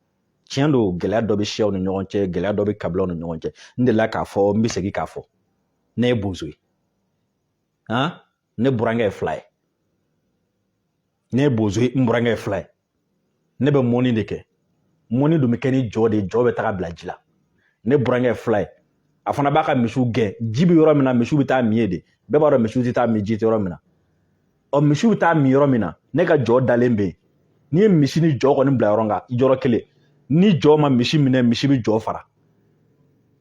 Tiɲɛ don, gɛlɛya dɔ bɛ siyaw ni ɲɔgɔn cɛ, gɛlɛya dɔ bɛ kabilaw ni ɲɔgɔn cɛ. N delila k'a fɔ, n bɛ segin k'a fɔ, ne ye bozo ye, han, ne burankɛ ye fila ye. Ne ye bozo ye, n burankɛ ye fila ye. Ne bɛ mɔni de kɛ, mɔni dun bɛ kɛ ni jɔ de ye, jɔ bɛ taga bila ji la. Ne burankɛ ye fila ye, a fana b'a ka misiw gɛn. Ji bɛ yɔrɔ min na, misiw bɛ taa min yen de. Bɛɛ b'a dɔn misiw tɛ taa min ji tɛ yɔrɔ min na. Ɔ misiw bɛ taa min yɔrɔ min na, ne ka jɔ dalen bɛ yen. N'i ye misi ni jɔ kɔni bila yɔrɔ kan yɔrɔ kelen, ni jɔ ma misi minɛ, misi bɛ jɔ fara.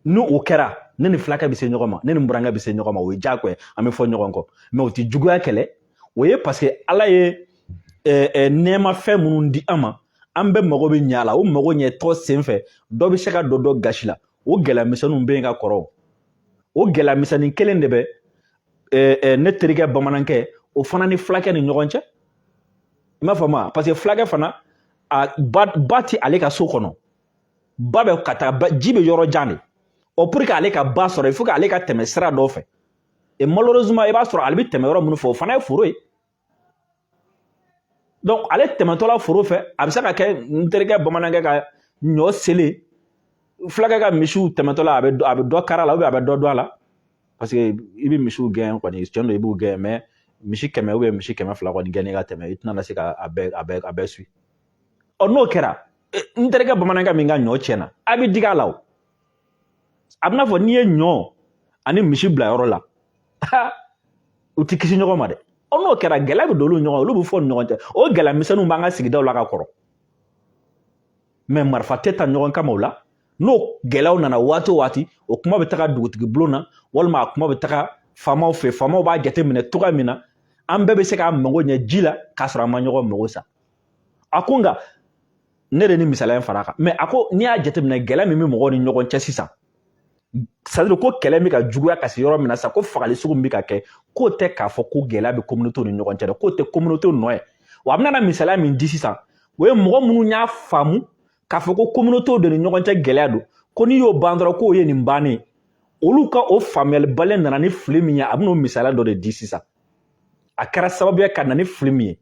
Ni o kɛra, ne ni fulakɛ bɛ se ɲɔgɔn ma, ne ni burankɛ bɛ se ɲɔgɔn ma, o ye diyagoya, an bɛ fɔ ɲɔgɔn kɔ, mɛ o tɛ juguya kɛlɛ. O ye parce que Ala ye nɛɛmafɛn minnu di an ma, an bɛɛ mago bɛ ɲɛ a la. O mago ɲɛ tɔ sen fɛ, dɔ bɛ se ka don dɔ gasi la. O gɛlɛya misɛnninw bɛ yen ka kɔrɔ. O gɛlɛya misɛnnin kelen de bɛ ne terikɛ bamanankɛ, o fana ni fulakɛ ni ɲɔgɔn cɛ. I m'a faamu wa? Parce que fulakɛ fana A ba ti ale ka so kɔnɔ, ba bɛ ka taa, ji bɛ yɔrɔ jan de. Ɔ, pour que ale ka ba sɔrɔ, il faut que ale ka tɛmɛ sira dɔ fɛ. Et malheureusement, i b'a sɔrɔ ale bɛ tɛmɛ yɔrɔ minnu fɛ, o fana ye foro ye. Donc ale tɛmɛtɔla foro fɛ, a bɛ se ka kɛ n terikɛ bamanankɛ ka ɲɔ selen, fulakɛ ka misiw tɛmɛtɔla, a bɛ dɔ kara la, a bɛ dɔ dɔn a la, parce que i bɛ misiw gɛn kɔni, tiɲɛ don, i b'u gɛn, mais misi 100 ou bien misi 200 kɔni gɛnni ka tɛmɛ, i tɛna se ka a bɛɛ suit. Ɔ, n'o kɛra, n terikɛ bamanankɛ min ka ɲɔ tiɲɛna, a bɛ digi a la. O a bɛna fɔ n'i ye ɲɔ ani misi bila yɔrɔ la, u ti kisi ɲɔgɔn ma dɛ. Ɔ, n'o kɛra, gɛlɛya bɛ don olu ɲɔgɔn, olu bɛ fɔ ni ɲɔgɔn cɛ. O gɛlɛya misɛnninw b'an ka sigidaw la ka kɔrɔ, mais marifa tɛ ta ɲɔgɔn kama o la. N'o gɛlɛyaw nana waati o waati, o kuma bɛ taga dugutigi bulon na, walima a kuma bɛ taga faamaw fɛ. Faamaw b'a jateminɛ cogoya min na an bɛɛ bɛ se k'an mago ɲɛ ji la k'a sɔrɔ an ma ɲɔgɔn mago sa. A ko nka ne de ni misaliya in fara a kan, mais a ko n'i y'a jateminɛ, gɛlɛya min bɛ mɔgɔw ni ɲɔgɔn cɛ sisan, c'est à dire ko kɛlɛ bɛ ka juguya ka se yɔrɔ min na sisan, ko fagali sugu min bɛ ka kɛ, k'o tɛ k'a fɔ ko gɛlɛya bɛ communauté ni ɲɔgɔn cɛ dɛ, k'o tɛ communauté nɔ ye. Wa a bɛna na misaliya min di sisan, o ye mɔgɔ minnu y'a faamu k'a fɔ ko communauté de ni ɲɔgɔn cɛ gɛlɛya don, ko n'i y'o ban dɔrɔn k'o ye nin bannen. Olu ka o faamuyalibaliya nana ni fili min ye, a bɛn'o misaliya dɔ de di sisan, a kɛra sababu ye ka na ni fili min ye.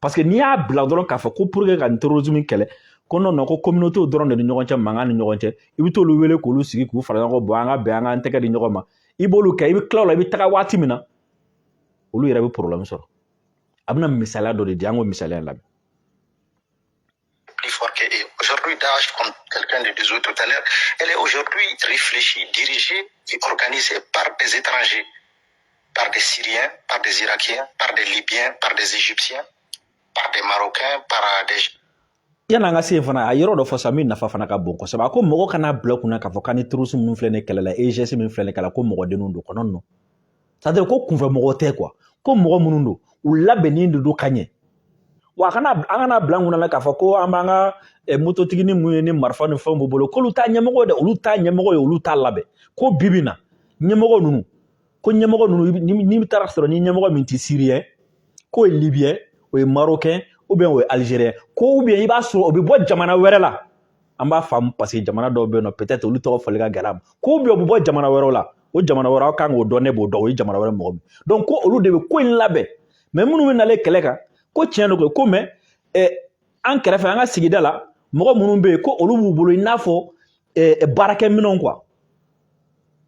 Parce que n'i y'a bila dɔrɔn k'a fɔ ko pour que ka nin terrorisme kɛlɛ, ko non non, ko communauté dɔrɔn de ni ɲɔgɔn cɛ, mankan ni ɲɔgɔn cɛ, i bɛ t'olu wele k'olu sigi k'u fara ɲɔgɔn kan, bɔn, an ka bɛn, an k'an tɛgɛ di ɲɔgɔn ma, i b'olu kɛ, i bɛ tila o la, i bɛ taga waati min na, olu yɛrɛ bɛ problème sɔrɔ. A bɛna misaliya dɔ de di, an k'o misaliya lamɛn. Plus fort que eux. Aujourd'hui, Daesh, comme quelqu'un le disait tout à l'heure, elle est aujourd'hui réfléchie, dirigée et organisée par des étrangers, par des Syriens, par des Irakiens, par des Libyens, par des Égyptiens, par des Marocains, par des Yan'an ka se yen fana, a yɔrɔ dɔ fɔ sa min nafa fana ka bon kosɛbɛ. A ko mɔgɔ kana bila kunna k'a fɔ k'an ni terroriste minnu filɛ nin kɛlɛ la, EIGS min filɛ nin kɛlɛ la, ko mɔgɔdenninw don kɔnɔ. Non, c'est à dire ko kunfɛ mɔgɔ tɛ quoi, ko mɔgɔ minnu don, u labɛnnen de don ka ɲɛ. Wa an kana bila an kunna la k'a fɔ ko an b'an ka mototigini mun ye ni marifa ni fɛnw b'u bolo, k'olu t'a ɲɛmɔgɔ dɛ, olu t'a ɲɛmɔgɔ ye, olu t'a labɛn. Ko bi bi na ɲɛmɔgɔ ninnu, ko ɲɛmɔgɔ ninnu, n'i taara sɔrɔ ni ɲɛmɔgɔ min tɛ Syrien, k'o ye Libyen, o ye Marocain ou bien o ye Algérien, ko ou bien i b'a sɔrɔ o bɛ bɔ jamana wɛrɛ la. An b'a faamu, parce que jamana dɔw bɛ yen nɔ, peut-être olu tɔgɔ fɔli ka gɛlɛn a ma, ko ou bien o bɛ bɔ jamana wɛrɛw la. O jamana wɛrɛ, aw kan k'o dɔn, ne b'o dɔn, o ye jamana wɛrɛ mɔgɔ min. Donc ko olu de bɛ ko in labɛn. Mais minnu bɛ nalen kɛlɛ kan, ko tiɲɛ don, ko mais an kɛrɛfɛ, an ka sigida la, mɔgɔ minnu bɛ yen, ko olu b'u bolo i n'a fɔ baarakɛminɛnw quoi.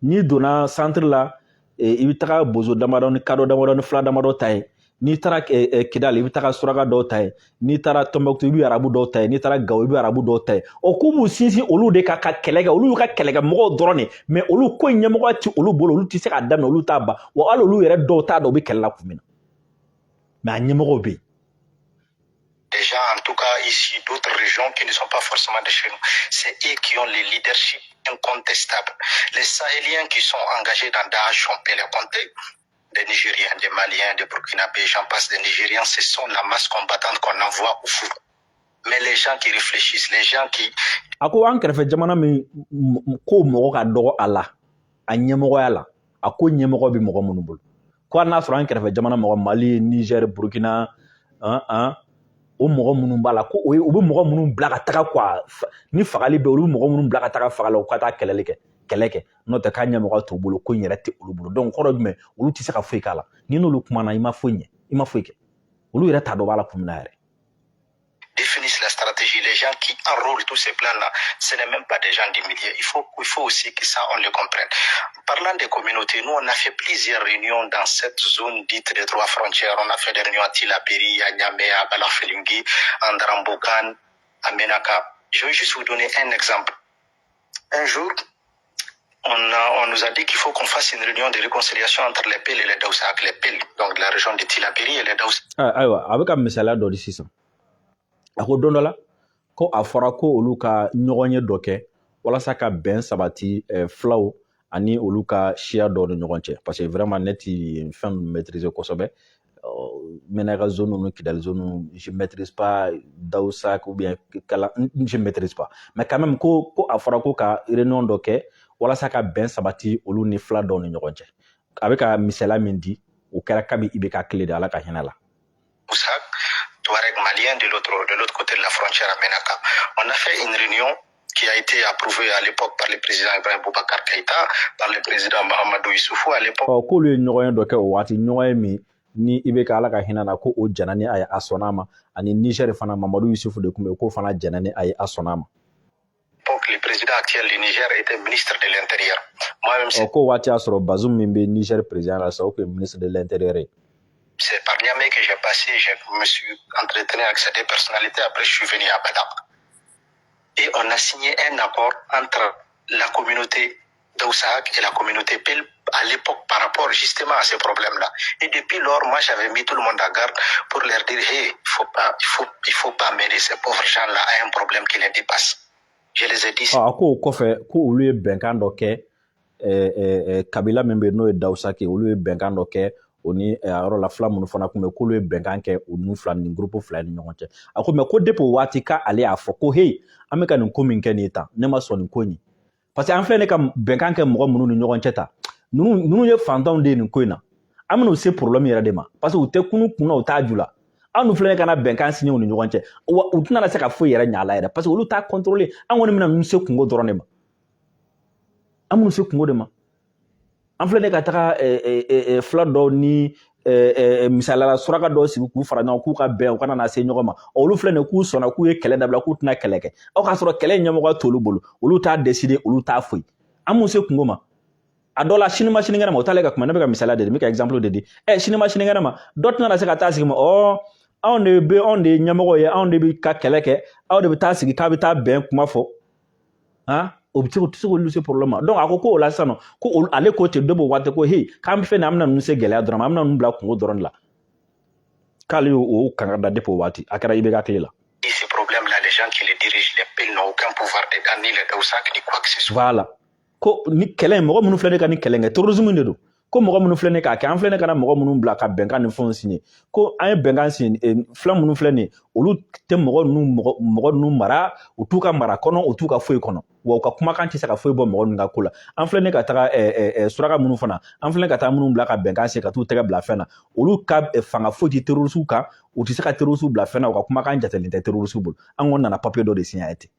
N'i donna centre la, i bɛ taga bozo damadɔ ni kadɔ damadɔ ni fila damadɔ ta yen. N'i taara Kidali, i bɛ taga suraka dɔw ta yen. N'i taara Tɔnbɔkutu, i bɛ arabu dɔw ta yen. N'i taara Gawo, i bɛ arabu dɔw ta yen. Ɔ, k'u b'u sinsin olu de kan ka kɛlɛ kɛ. Olu y'u ka kɛlɛkɛ mɔgɔw dɔrɔn de, mais olu ko in ɲɛmɔgɔ ti olu bolo, olu tɛ se k'a daminɛ, olu t'a ban. Wa hali olu yɛrɛ dɔw t'a dɔn u bɛ kɛlɛ la kun min na, mais a ɲɛmɔgɔw bɛ yen. Des gens, en tout cas ici, d'autres régions qui ne sont pas forcément de chez nous. C'est eux qui ont le leadership incontestable. Les Sahéliens qui sont engagés dans Daesh, on peut les compter. Des Nigériens, des Maliens, des Burkinabés, j'en passe, des Nigériens, ce sont la masse combattante qu'on envoie au front. Mais les gens qui réfléchissent, les gens qui A ko an kɛrɛfɛ jamana min ko mɔgɔ ka dɔgɔ a la, a ɲɛmɔgɔya la, a ko ɲɛmɔgɔ bɛ mɔgɔ minnu bolo, ko hali n'a sɔrɔ an kɛrɛfɛ jamana mɔgɔ, Mali, Niger, Burkina, an o mɔgɔ minnu b'a la, ko o ye u bɛ mɔgɔ minnu bila ka taga quoi, ni fagali bɛ, olu bɛ mɔgɔ minnu bila ka taga faga la, u ka taa kɛlɛli kɛ, kɛlɛ kɛ. N'o tɛ, k'a ɲɛmɔgɔ t'u bolo, ko in yɛrɛ tɛ olu bolo. Donc kɔrɔ jumɛn? Olu tɛ se ka foyi k'a la. Ni n'olu kumana, i ma foyi ɲɛ, i ma foyi kɛ, olu yɛrɛ t'a dɔn b'a la kun min na yɛrɛ. Définissent la stratégie, les gens qui enrôlent tous ces plans-là, ce n'est même pas des gens du milieu. Il faut aussi que ça, on le comprenne. Parlant des communautés, nous, on a fait plusieurs réunions dans cette zone dite des trois frontières. On a fait des réunions à Tillabéri, à Niamey, à Balafelingui, à Andéramboukane, à Ménaka. Je vais juste vous donner un exemple. Un jour, on nous a dit qu'il faut qu'on fasse une réunion de réconciliation entre les Peuls et les Daoussak, les Peuls, donc la région de Tillabéri et les Daoussak. Ayiwa, a bɛ ka misaliya dɔ di sisan. A ko don dɔ la, ko a fɔra ko olu ka ɲɔgɔn ye dɔ kɛ walasa ka bɛn sabati filaw ani olu ka siya dɔw ni ɲɔgɔn cɛ, parce que vraiment ne ti fɛn ninnu maîtriser kosɛbɛ. Menaka zone ninnu, Kidali zone, je maîtrise pas, Daousak ou bien Kala, je maîtrise pas, mais quand même ko a fɔra ko ka réunion dɔ kɛ walasa ka bɛn sabati olu ni fila dɔw ni ɲɔgɔn cɛ. A bɛ ka misaliya min di, o kɛra kabi IBK tile de, Ala ka hinɛ la. Touareg malien. bien de l'autre côté de la frontière à Menaka. On a fait une réunion qui a été approuvée à l'époque par le président Ibrahim Boubacar Keïta, par le président Mahamadou Issoufou à l'époque. Ɔ, k'olu ye ɲɔgɔn ye dɔ kɛ o waati, ɲɔgɔn ye min ni i bɛ ka Ala ka hinɛ na, ko o jɛnna ni a ye, a sɔnna a ma. Ani Niger fana, Mamadu Yusufu de tun bɛ yen, k'o fana jɛnna ni a ye, a sɔnna a ma. Le président actuel du Niger était ministre de l'Intérieur. Moi-même, Ɔ, k'o waati y'a sɔrɔ Bazoum min bɛ Niger président la sisan, o tun ye ministre de l'Intérieur ye. C'est par Niamey que j'ai passé, je me suis entretenu avec ces deux personnalités, après je suis venu à Bada. Et on a signé un accord entre la communauté Daoussahak et la communauté Peul à l'époque par rapport justement à ces problèmes-là. Et depuis lors, moi j'avais mis tout le monde à garde pour leur dire, hey, il faut pas mener ces pauvres gens-là à un problème qui les dépasse. Je les ai dit. A ko o kɔfɛ ko olu ye bɛnkan dɔ kɛ, kabila min bɛ yen n'o ye Dawusaki ye, olu ye bɛnkan dɔ kɛ o ni a yɔrɔ la fila minnu fana tun bɛ, k'olu ye bɛnkan kɛ o nu fila ni groupe fila ni ɲɔgɔn cɛ. A ko mɛ ko depuis o waati k'ale y'a fɔ ko hey, an bɛ ka nin ko min kɛ nin ye tan, ne ma sɔn nin ko in ye, parce que an filɛ ne ka bɛnkan kɛ mɔgɔ minnu ni ɲɔgɔn cɛ tan, ninnu ye fantanw de ye nin ko in na, an bɛn'u se problème yɛrɛ de ma, parce que u tɛ kunu kunna, u t'a ju la. An dun filɛ ka na bɛnkan signé u ni ɲɔgɔn cɛ, wa u tɛna se ka foyi yɛrɛ ɲɛ a la yɛrɛ, parce que olu t'a contrôler. An kɔni bɛna ninnu se kungo dɔrɔn de ma, an bɛn'u se kungo de ma. An filɛ ne ka taga fila dɔw ni misaliyala suraka dɔw sigi k'u fara ɲɔgɔn k'u ka bɛn, u kana na se ɲɔgɔn ma. Olu filɛ nin ye k'u sɔnna k'u ye kɛlɛ dabila, k'u tɛna kɛlɛ kɛ, aw k'a sɔrɔ kɛlɛ ɲɛmɔgɔ t'olu bolo, olu t'a décider, olu t'a foyi. An m'u se kungo ma. A dɔ la, sini ma sinikɛnɛ ma, o t'ale ka kuma, ne bɛ ka misaliya de di, n bɛ ka exemple de di. Sini ma sinikɛnɛ ma, dɔ tɛna se ka taa sigi ma, ɔ anw de bɛ, anw de ye ɲɛmɔgɔ ye, anw de bɛ ka kɛlɛ kɛ, aw de bɛ taa sigi k'a bɛ taa bɛn kuma fɔ, han, o bɛ se, o tɛ se k'olu se problème ma. Donc a ko o la sisan nɔ, ko ale ko ten dɔ b'o waati ko hey, k'an bɛ fɛn nin, an bɛna ninnu se gɛlɛya dɔrɔn ma, an bɛna ninnu bila kungo dɔrɔn de la. K'ale y'o o kanga da depuis o waati, a kɛra IBK tile la. Et ces problèmes-là, les gens qui les dirigent, les Peuls n'ont aucun pouvoir dedans, ni les Daoussak, ni quoi que ce soit. Voilà. Ko ni kɛlɛ in, mɔgɔ minnu filɛ ne ka nin kɛlɛ kɛ, terrorisme de don. Ko mɔgɔ minnu filɛ ne k'a kɛ, an filɛ ne ka na mɔgɔ minnu bila ka bɛnkan ni fɛnw signé, ko an ye bɛnkan signé, fila minnu filɛ nin ye, olu tɛ mɔgɔ ninnu, mɔgɔ ninnu mara, u t'u ka mara kɔnɔ, u t'u ka foyi kɔnɔ, wa u ka kumakan tɛ se ka foyi bɔ mɔgɔ ninnu ka ko la. An filɛ ne ka taga suraka minnu fana, an filɛ ka taa minnu bila ka bɛnkan signé ka t'u tɛgɛ bila fɛn na, olu ka fanga foyi tɛ terroriste kan, u tɛ se ka terroriste bila fɛn na, u ka kumakan jatelen tɛ terroriste bolo. An kɔni nana papier dɔ de signé a ye ten.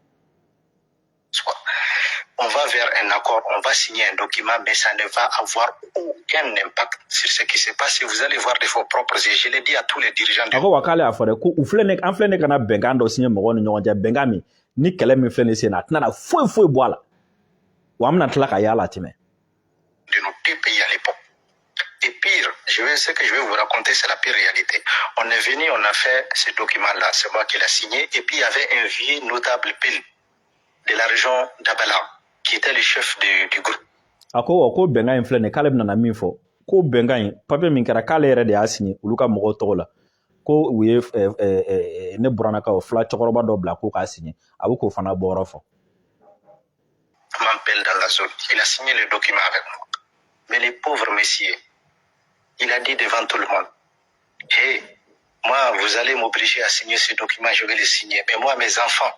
On va vers un accord, on va signer un document, mais ça ne va avoir aucun impact sur ce qui se passe. Et vous allez voir de vos propres yeux. Je l'ai dit à tous les dirigeants. A ko wa k'ale y'a fɔ dɛ, ko u filɛ ne, an filɛ ne ka na bɛnkan dɔ signé mɔgɔw ni ɲɔgɔn cɛ, bɛnkan min ni kɛlɛ min filɛ nin sen na, a tɛna na foyi foyi bɔ a la, wa an bɛna tila ka y'a la tɛmɛ. De nos deux pays à l'époque. Et pire, ce que je vais vous raconter, c'est la pire réalité. On est venu, on a fait ce document-là, c'est moi qui l'ai signé, et puis il y avait un vieux notable Peul de la région d'Abala, qui était le chef du groupe. A ko wa ko bɛnkan in filɛ nin ye, k'ale bɛna na min fɔ, ko bɛnkan in papier min kɛra, k'ale yɛrɛ de y'a signé olu ka mɔgɔw tɔgɔ la, ko u ye ne burannakaw fila cɛkɔrɔba dɔ bila k'o k'a signé, a bɛ k'o fana bɔyɔrɔ fɔ. Peul dans la zone. Il a signé le document avec moi. Mais les pauvres messieurs, il a dit devant tout le monde, hé, moi, vous allez m'obliger à signer ce document, je vais le signer. Mais moi, mes enfants,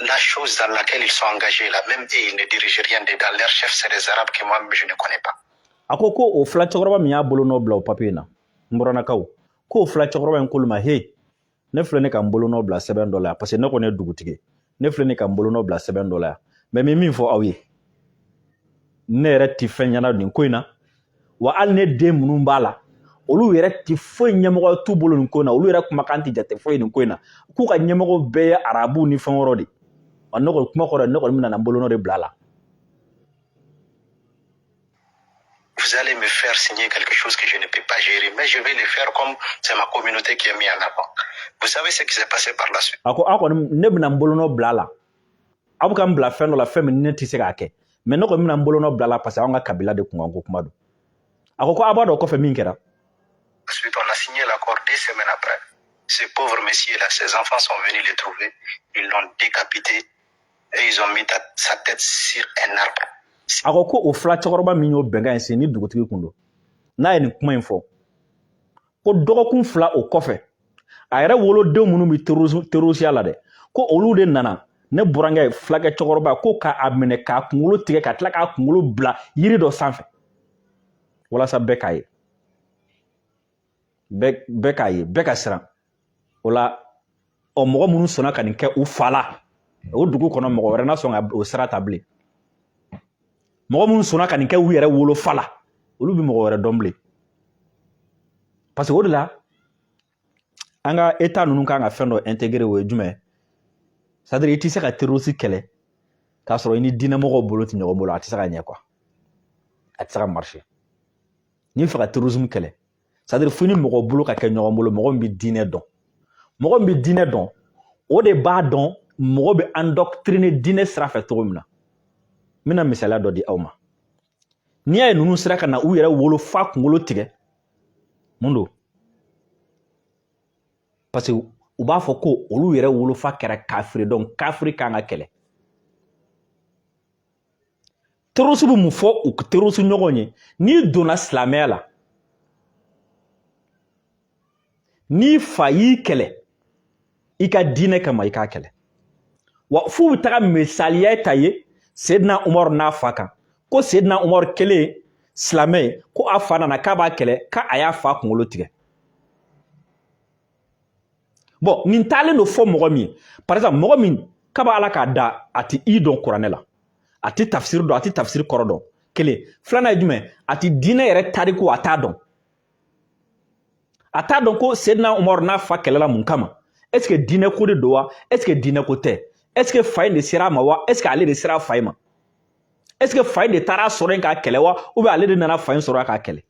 la chose dans laquelle ils sont engagés, là, même eux, ils ne dirigent rien dedans. Leur chef, c'est des Arabes que moi, je ne connais pas. A ko ko o fila cɛkɔrɔba min y'a bolonɔ bila o papier in na, n burannakaw, k'o fila cɛkɔrɔba in k'olu ma, he, ne filɛ ne ka n bolonɔ bila sɛbɛn dɔ la yan, parce que ne kɔni ye dugutigi ye, ne filɛ ne ka n bolonɔ bila sɛbɛn dɔ la yan, mɛ n bɛ min fɔ aw ye, ne yɛrɛ ti fɛn ɲɛna nin ko in na, wa hali ne den minnu b'a la, olu yɛrɛ ti foyi, ɲɛmɔgɔ t'u bolo nin ko in na, olu yɛrɛ kumakan ti jate foyi nin ko in na, k'u ka ɲɛmɔgɔ bɛɛ ye arabuw ni fɛn wɛrɛw de wa. Ne kɔni kuma kɔrɔ, ne kɔni bɛna n bolonɔ de bila a la. Vous allez me faire signer quelque chose que je ne peux pas gérer, mais je vais le faire comme c'est ma communauté qui est mise en avant. Vous savez ce qui s'est passé par la suite? A ko aw kɔni, ne bɛna n bolonɔ bila a la, aw bɛ ka n bila fɛn dɔ la, fɛn min ne tɛ se k'a kɛ, mɛ ne kɔni bɛna n bolonɔ bila a la, parce que anw ka kabila de kunkan ko kuma don. A ko ko a b'a dɔn kɔfɛ min kɛra. Ensuite, on a signé l'accord 2 semaines après. Ce pauvre monsieur-là, ses enfants sont venus le trouver. Ils l'ont décapité et ils ont mis sa tête sur un arbre. A ko ko o fila cɛkɔrɔba min y'o bɛnkan in sen ni dugutigi kun don, n'a ye nin kuma in fɔ, ko dɔgɔkun 2 o kɔfɛ, a yɛrɛ wolodenw minnu bɛ terrorisiya la dɛ, ko olu de nana ne burankɛ fulakɛ cɛkɔrɔba, ko k'a minɛ k'a kunkolo tigɛ, ka tila k'a kunkolo bila yiri dɔ sanfɛ walasa bɛɛ k'a ye, bɛɛ k'a ye, bɛɛ ka siran o la. Ɔ, mɔgɔ minnu sɔnna ka nin kɛ u fa la, o dugu kɔnɔ, mɔgɔ wɛrɛ na sɔn ka o sira ta bilen. Mɔgɔ minnu sɔnna ka nin kɛ u yɛrɛ wolofa la, olu bɛ mɔgɔ wɛrɛ dɔn bilen. Parce que o de la, an ka état ninnu kan ka fɛn dɔ intégrer. O ye jumɛn? C'est à dire, i tɛ se ka terroriste kɛlɛ k'a sɔrɔ i ni diinɛmɔgɔw bolo tɛ ɲɔgɔn bolo. A tɛ se ka ɲɛ quoi, a tɛ se ka marcher. N'i bɛ fɛ ka terrorisme kɛlɛ, c'est à dire fo ni mɔgɔ bolo ka kɛ ɲɔgɔn bolo, mɔgɔ min bɛ diinɛ dɔn. Mɔgɔ min bɛ diinɛ dɔn, o de b'a dɔn mɔgɔ bɛ endoctriner diinɛ sira fɛ cogo min na. N bɛna misaliya dɔ di aw ma. N'i y'a ye ninnu sera ka na u yɛrɛ wolofa kunkolo tigɛ, mun don? Parce que u b'a fɔ ko olu yɛrɛ wolofa kɛra kafiri, donc kafiri kan ka kɛlɛ. Terroriste bɛ mun fɔ u terroriste ɲɔgɔn ye? N'i donna silamɛya la, n'i fa y'i kɛlɛ i ka diinɛ kama, i k'a kɛlɛ. Wa f'u bɛ taga misaliya ta ye Seydina Umaru n'a fa kan, ko Seydina Umaru kelen silamɛ ye, ko a fa nana k'a b'a kɛlɛ, k'a y'a fa kunkolo tigɛ. Bon, nin taalen don fɔ mɔgɔ min ye, par exemple mɔgɔ min k'a ala k'a da, a ti i dɔn kuranɛ la, a ti tafsiri dɔn, a ti tafsiri kɔrɔ dɔn. Kelen filanan ye jumɛn? A ti diinɛ yɛrɛ tariku, a t'a dɔn. A t'a dɔn ko Seydina Umaru n'a fa kɛlɛla mun kama. Est ce que diinɛ ko de don wa? Est ce que diinɛ ko tɛ? Est ce que fa in de sera a ma wa? Est ce que ale de sera fa in ma? Est ce que fa in de taara sɔrɔ yen k'a kɛlɛ wa, ou bien ale de nana fa in sɔrɔ k'a kɛlɛ?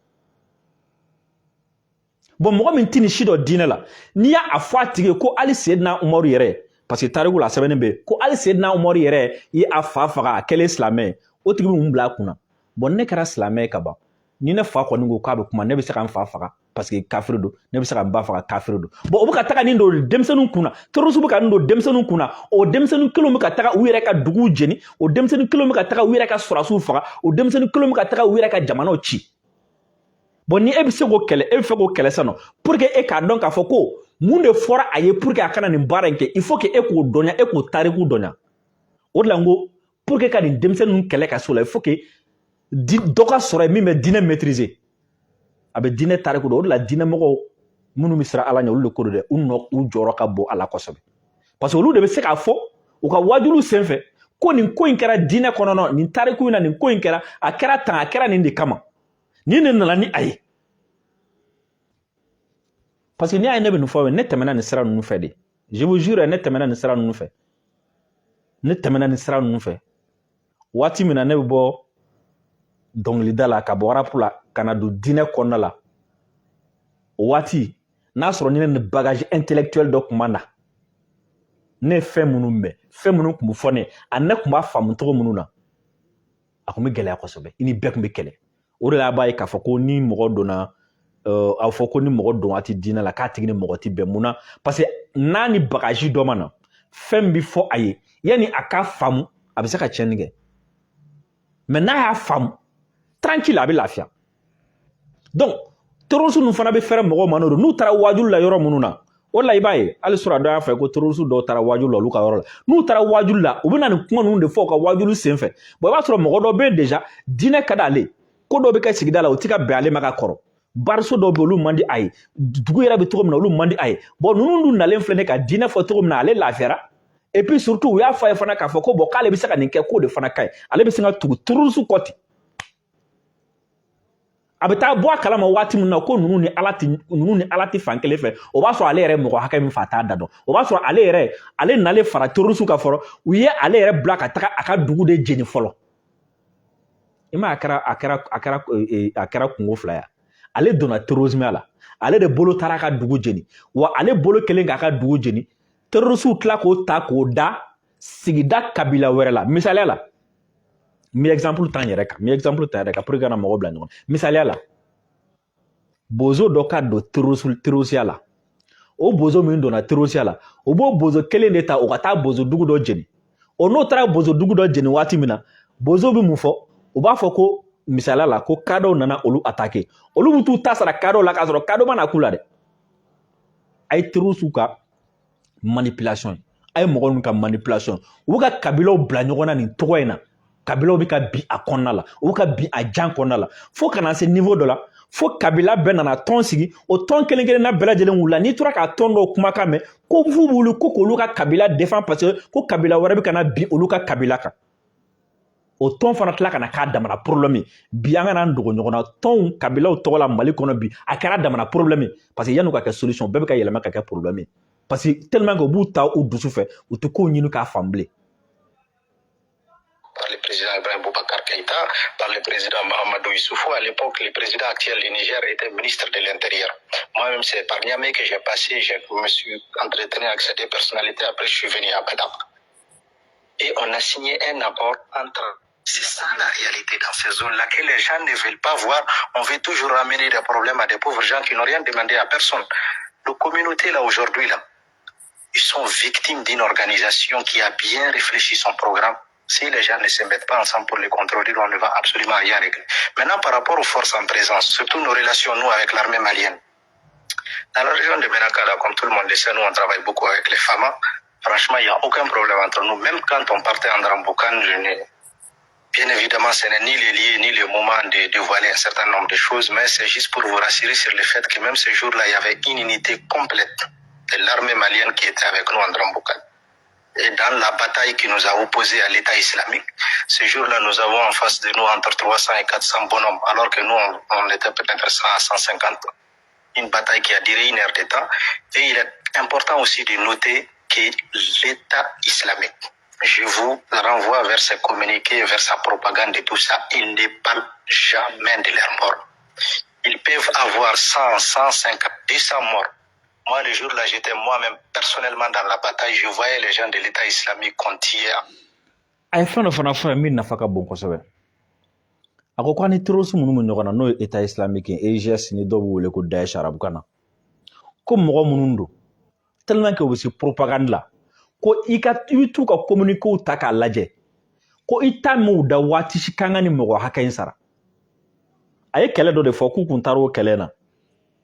Bon, mɔgɔ min tɛ nin si dɔn diinɛ la, n'i y'a fɔ a tigi ye ko hali Seydina Umaru yɛrɛ, parce que tariku la a sɛbɛnnen bɛ yen ko hali Seydina Umaru yɛrɛ ye a fa faga a kɛlen silamɛ ye, o tigi bɛ mun bila a kunna? Bon, ne kɛra silamɛ ye ka ban, ni ne fa kɔni ko k'a bɛ kuma, ne bɛ se ka n fa faga parce que kafiri don, ne bɛ se ka n ba faga, kafiri don. Bon, o bɛ ka taga nin don denmisɛnninw kunna. Terroriste bɛ ka nin don denmisɛnninw kunna. O denmisɛnnin kelenw bɛ ka taga u yɛrɛ ka duguw jeni, o denmisɛnnin kelenw bɛ ka taga u yɛrɛ ka sɔrɔdasiw faga, o denmisɛnnin kelenw bɛ ka taga u yɛrɛ ka jamanaw ci. Bon, ni e bɛ se k'o kɛlɛ, e bɛ fɛ k'o kɛlɛ sisan nɔ, pour que e k'a dɔn k'a fɔ ko mun de fɔra a ye pour que a kana nin baara in kɛ, il faut que e k'o dɔnya, e k'o tariku dɔnya. O de la n ko, pour que ka nin denmisɛnnin kɛlɛ ka s'o la, il faut que dɔ ka sɔrɔ yen min bɛ diinɛ maîtriser, a bɛ diinɛ tariku dɔn. O de la diinɛmɔgɔw minnu bɛ siran Ala ɲɛ, olu de ko don dɛ, u nɔ u jɔyɔrɔ ka bon a la kosɛbɛ, parce que olu de bɛ se k'a fɔ u ka wajuliw senfɛ ko nin ko in kɛra diinɛ kɔnɔ, nin tariku in na, nin ko in kɛra, a kɛra tan, a kɛra nin de kama, nin de nana ni a ye. Parce que n'i y'a ye ne bɛ nin fɔ, ne tɛmɛna nin sira ninnu fɛ de. Je vous jure, ne tɛmɛna nin sira ninnu fɛ, ne tɛmɛna nin sira ninnu fɛ. Waati min na ne bɛ bɔ dɔnkilida la, ka bɔ rap la ka na don diinɛ kɔnɔna la, o waati n'a sɔrɔ ni ne ni bagage intellectuel dɔ tun ma na, ne ye fɛn minnu mɛn, fɛn minnu tun bɛ fɔ ne ye, ani ne tun b'a faamu cogo minnu na, a tun bɛ gɛlɛya kosɛbɛ. I ni bɛɛ tun bɛ kɛlɛ. O de la a b'a ye k'a fɔ ko ni mɔgɔ donna, a fɔ ko ni mɔgɔ don waati diinɛ la, k'a tigi ni mɔgɔ ti bɛn. Mun na? Parce que n'a ni bagaji dɔ ma na, fɛn bɛ fɔ a ye, yanni a k'a faamu, a bɛ se ka tiɲɛni kɛ. Mais n'a y'a faamu tranquille, a bɛ lafiya. Donc terroriste ninnu fana bɛ fɛrɛ mɔgɔw ma n'o don, n'u taara waajuli la yɔrɔ minnu na. O de la i b'a ye hali sɔrɔ a dɔ y'a fɔ ko terroriste dɔw taara waajuli la olu ka yɔrɔ la. N'u taara waajuli la, u bɛ na nin kuma ninnu de fɔ u ka waajuli senfɛ. Bon, i b'a sɔrɔ mɔgɔ dɔ bɛ yen déjà, diinɛ ka d'ale, ko dɔ bɛ kɛ sigida la, o ti ka bɛn ale ma ka kɔrɔ, bariso dɔw bɛ olu man di a ye, dugu yɛrɛ bɛ cogo min na, olu man di a ye. Bon, ninnu dun nalen filɛ ne ka diinɛ fɔ cogo min na, ale lafiyara. Et puis surtout, u y'a fɔ a ye fana k'a fɔ ko bon, k'ale bɛ se ka nin kɛ, k'o de fana ka ɲi, ale bɛ se ka tugu terroriste kɔ ten. A bɛ taa bɔ a kalama waati min na ko ninnu ni Ala ti fan kelen fɛ, o b'a sɔrɔ ale yɛrɛ mɔgɔ hakɛ min fɛ, a t'a da dɔn. O b'a sɔrɔ ale yɛrɛ, ale nalen fara terroriste kan fɔlɔ, u ye ale yɛrɛ bila ka taga a ka dugu de jeni fɔlɔ. I ma, a kɛra kungo fila ye. Ale donna terrorisme la, ale de bolo taara a ka dugu jeni. Wa ale bolo kelen k'a ka dugu jeni, terroristew tila k'o ta k'o da sigida kabila wɛrɛ la. Misaliya la, n bɛ exemple ta n yɛrɛ kan, n bɛ exemple ta n yɛrɛ kan pour que kana mɔgɔw bila ɲɔgɔn na. Misaliya la, bozo dɔ ka don terrorisiya la. O bozo min donna terrorisiya la, o b'o bozo kelen de ta, o ka taa bozo dugu dɔ jeni. O n'o taara bozo dugu dɔ jeni waati min na, bozo bɛ mun fɔ? U b'a fɔ ko, misaliya la, ko kadɔw nana olu attaquer. Olu bɛ t'u ta sara kadɔw la k'a sɔrɔ kadɔ ma na k'u la dɛ. A ye terroriste ka manipulation ye, a ye mɔgɔ ninnu ka manipulation. U bɛ ka kabilaw bila ɲɔgɔn na nin tɔgɔ in na, kabilaw bɛ ka bin a kɔnɔna la, u bɛ ka bin a jan kɔnɔna la, fo ka na se niveau dɔ la. Fo kabila bɛɛ nana tɔn sigi. O tɔn kelen kelenna bɛɛ lajɛlen wulila. N'i tora k'a tɔn dɔw kumakan mɛn, ko f'u b'olu ko k'olu ka kabila défend, parce que ko kabila wɛrɛ bɛ ka na bin olu ka kabila kan. O tɔn fana tila ka na k'a damana problème ye. Bi, an kana dogo ɲɔgɔn na, tɔnw kabilaw tɔgɔ la Mali kɔnɔ bi, a kɛra damana problème ye, parce que yan'u ka kɛ solution, bɛɛ bɛ ka yɛlɛma ka kɛ problème ye, parce que tellement que u b'u ta u dusu fɛ, u tɛ kow ɲini k'a faamu bilen. Par le président Ibrahim Boubacar Keïta, par le président Mahamadou Issoufou. À l'époque, le président actuel du Niger était ministre de l'Intérieur. Moi-même, c'est par Niamey que j'ai passé, je me suis entretenu avec ces deux personnalités. Après, je suis venu à Badam. Et on a signé un accord entre. C'est ça la réalité dans ces zones-là que les gens ne veulent pas voir. On veut toujours ramener des problèmes à des pauvres gens qui n'ont rien demandé à personne. Nos communautés là aujourd'hui, là, ils sont victimes d'une organisation qui a bien réfléchi son programme. Si les gens ne se mettent pas ensemble pour les contrôler, on ne va absolument rien régler. Maintenant, par rapport aux forces en présence, surtout nos relations, nous, avec l'armée malienne. Dans la région de Menaka, là, comme tout le monde le sait, nous, on travaille beaucoup avec les FAMA. Franchement, il n'y a aucun problème entre nous. Même quand on partait en Drambukan, je n'ai. Bien évidemment, ce n'est ni le lieu ni le moment de dévoiler un certain nombre de choses, mais c'est juste pour vous rassurer sur le fait que même ce jour-là, il y avait une unité complète de l'armée malienne qui était avec nous en Drambukan. Et dans la bataille qui nous a opposés à l'État islamique, ce jour-là, nous avons en face de nous entre 300 et 400 bonhommes, alors que nous, on était peut-être 100 à 150. Une bataille qui a duré une heure de temps. Et il est important aussi de noter que l'État islamique, je vous renvoie vers ses communiqués, vers sa propagande et tout ça, il ne parle jamais de leur mort. Ils peuvent avoir 100, 150, 200 morts. Moi, le jour-là, j'étais moi-même personnellement dans la bataille. Je voyais les gens de l'État islamique qu'on tuait. A ye fɛn dɔ fana fɔ min nafa ka bon kosɛbɛ. A ko k'an ni terroriste minnu bɛ ɲɔgɔn na, n'o ye État islamique ye, EIGS, ni dɔw b'u wele ko Daesh arabukan na, ko mɔgɔ minnu don, tellement que u bɛ se propagande la, ko i ka i bɛ t'u ka communiqué ta k'a lajɛ, ko i t'a mɛn u da waati si k'an ka nin mɔgɔ hakɛ in sara. A ye kɛlɛ dɔ de fɔ k'u kun taara o kɛlɛ na,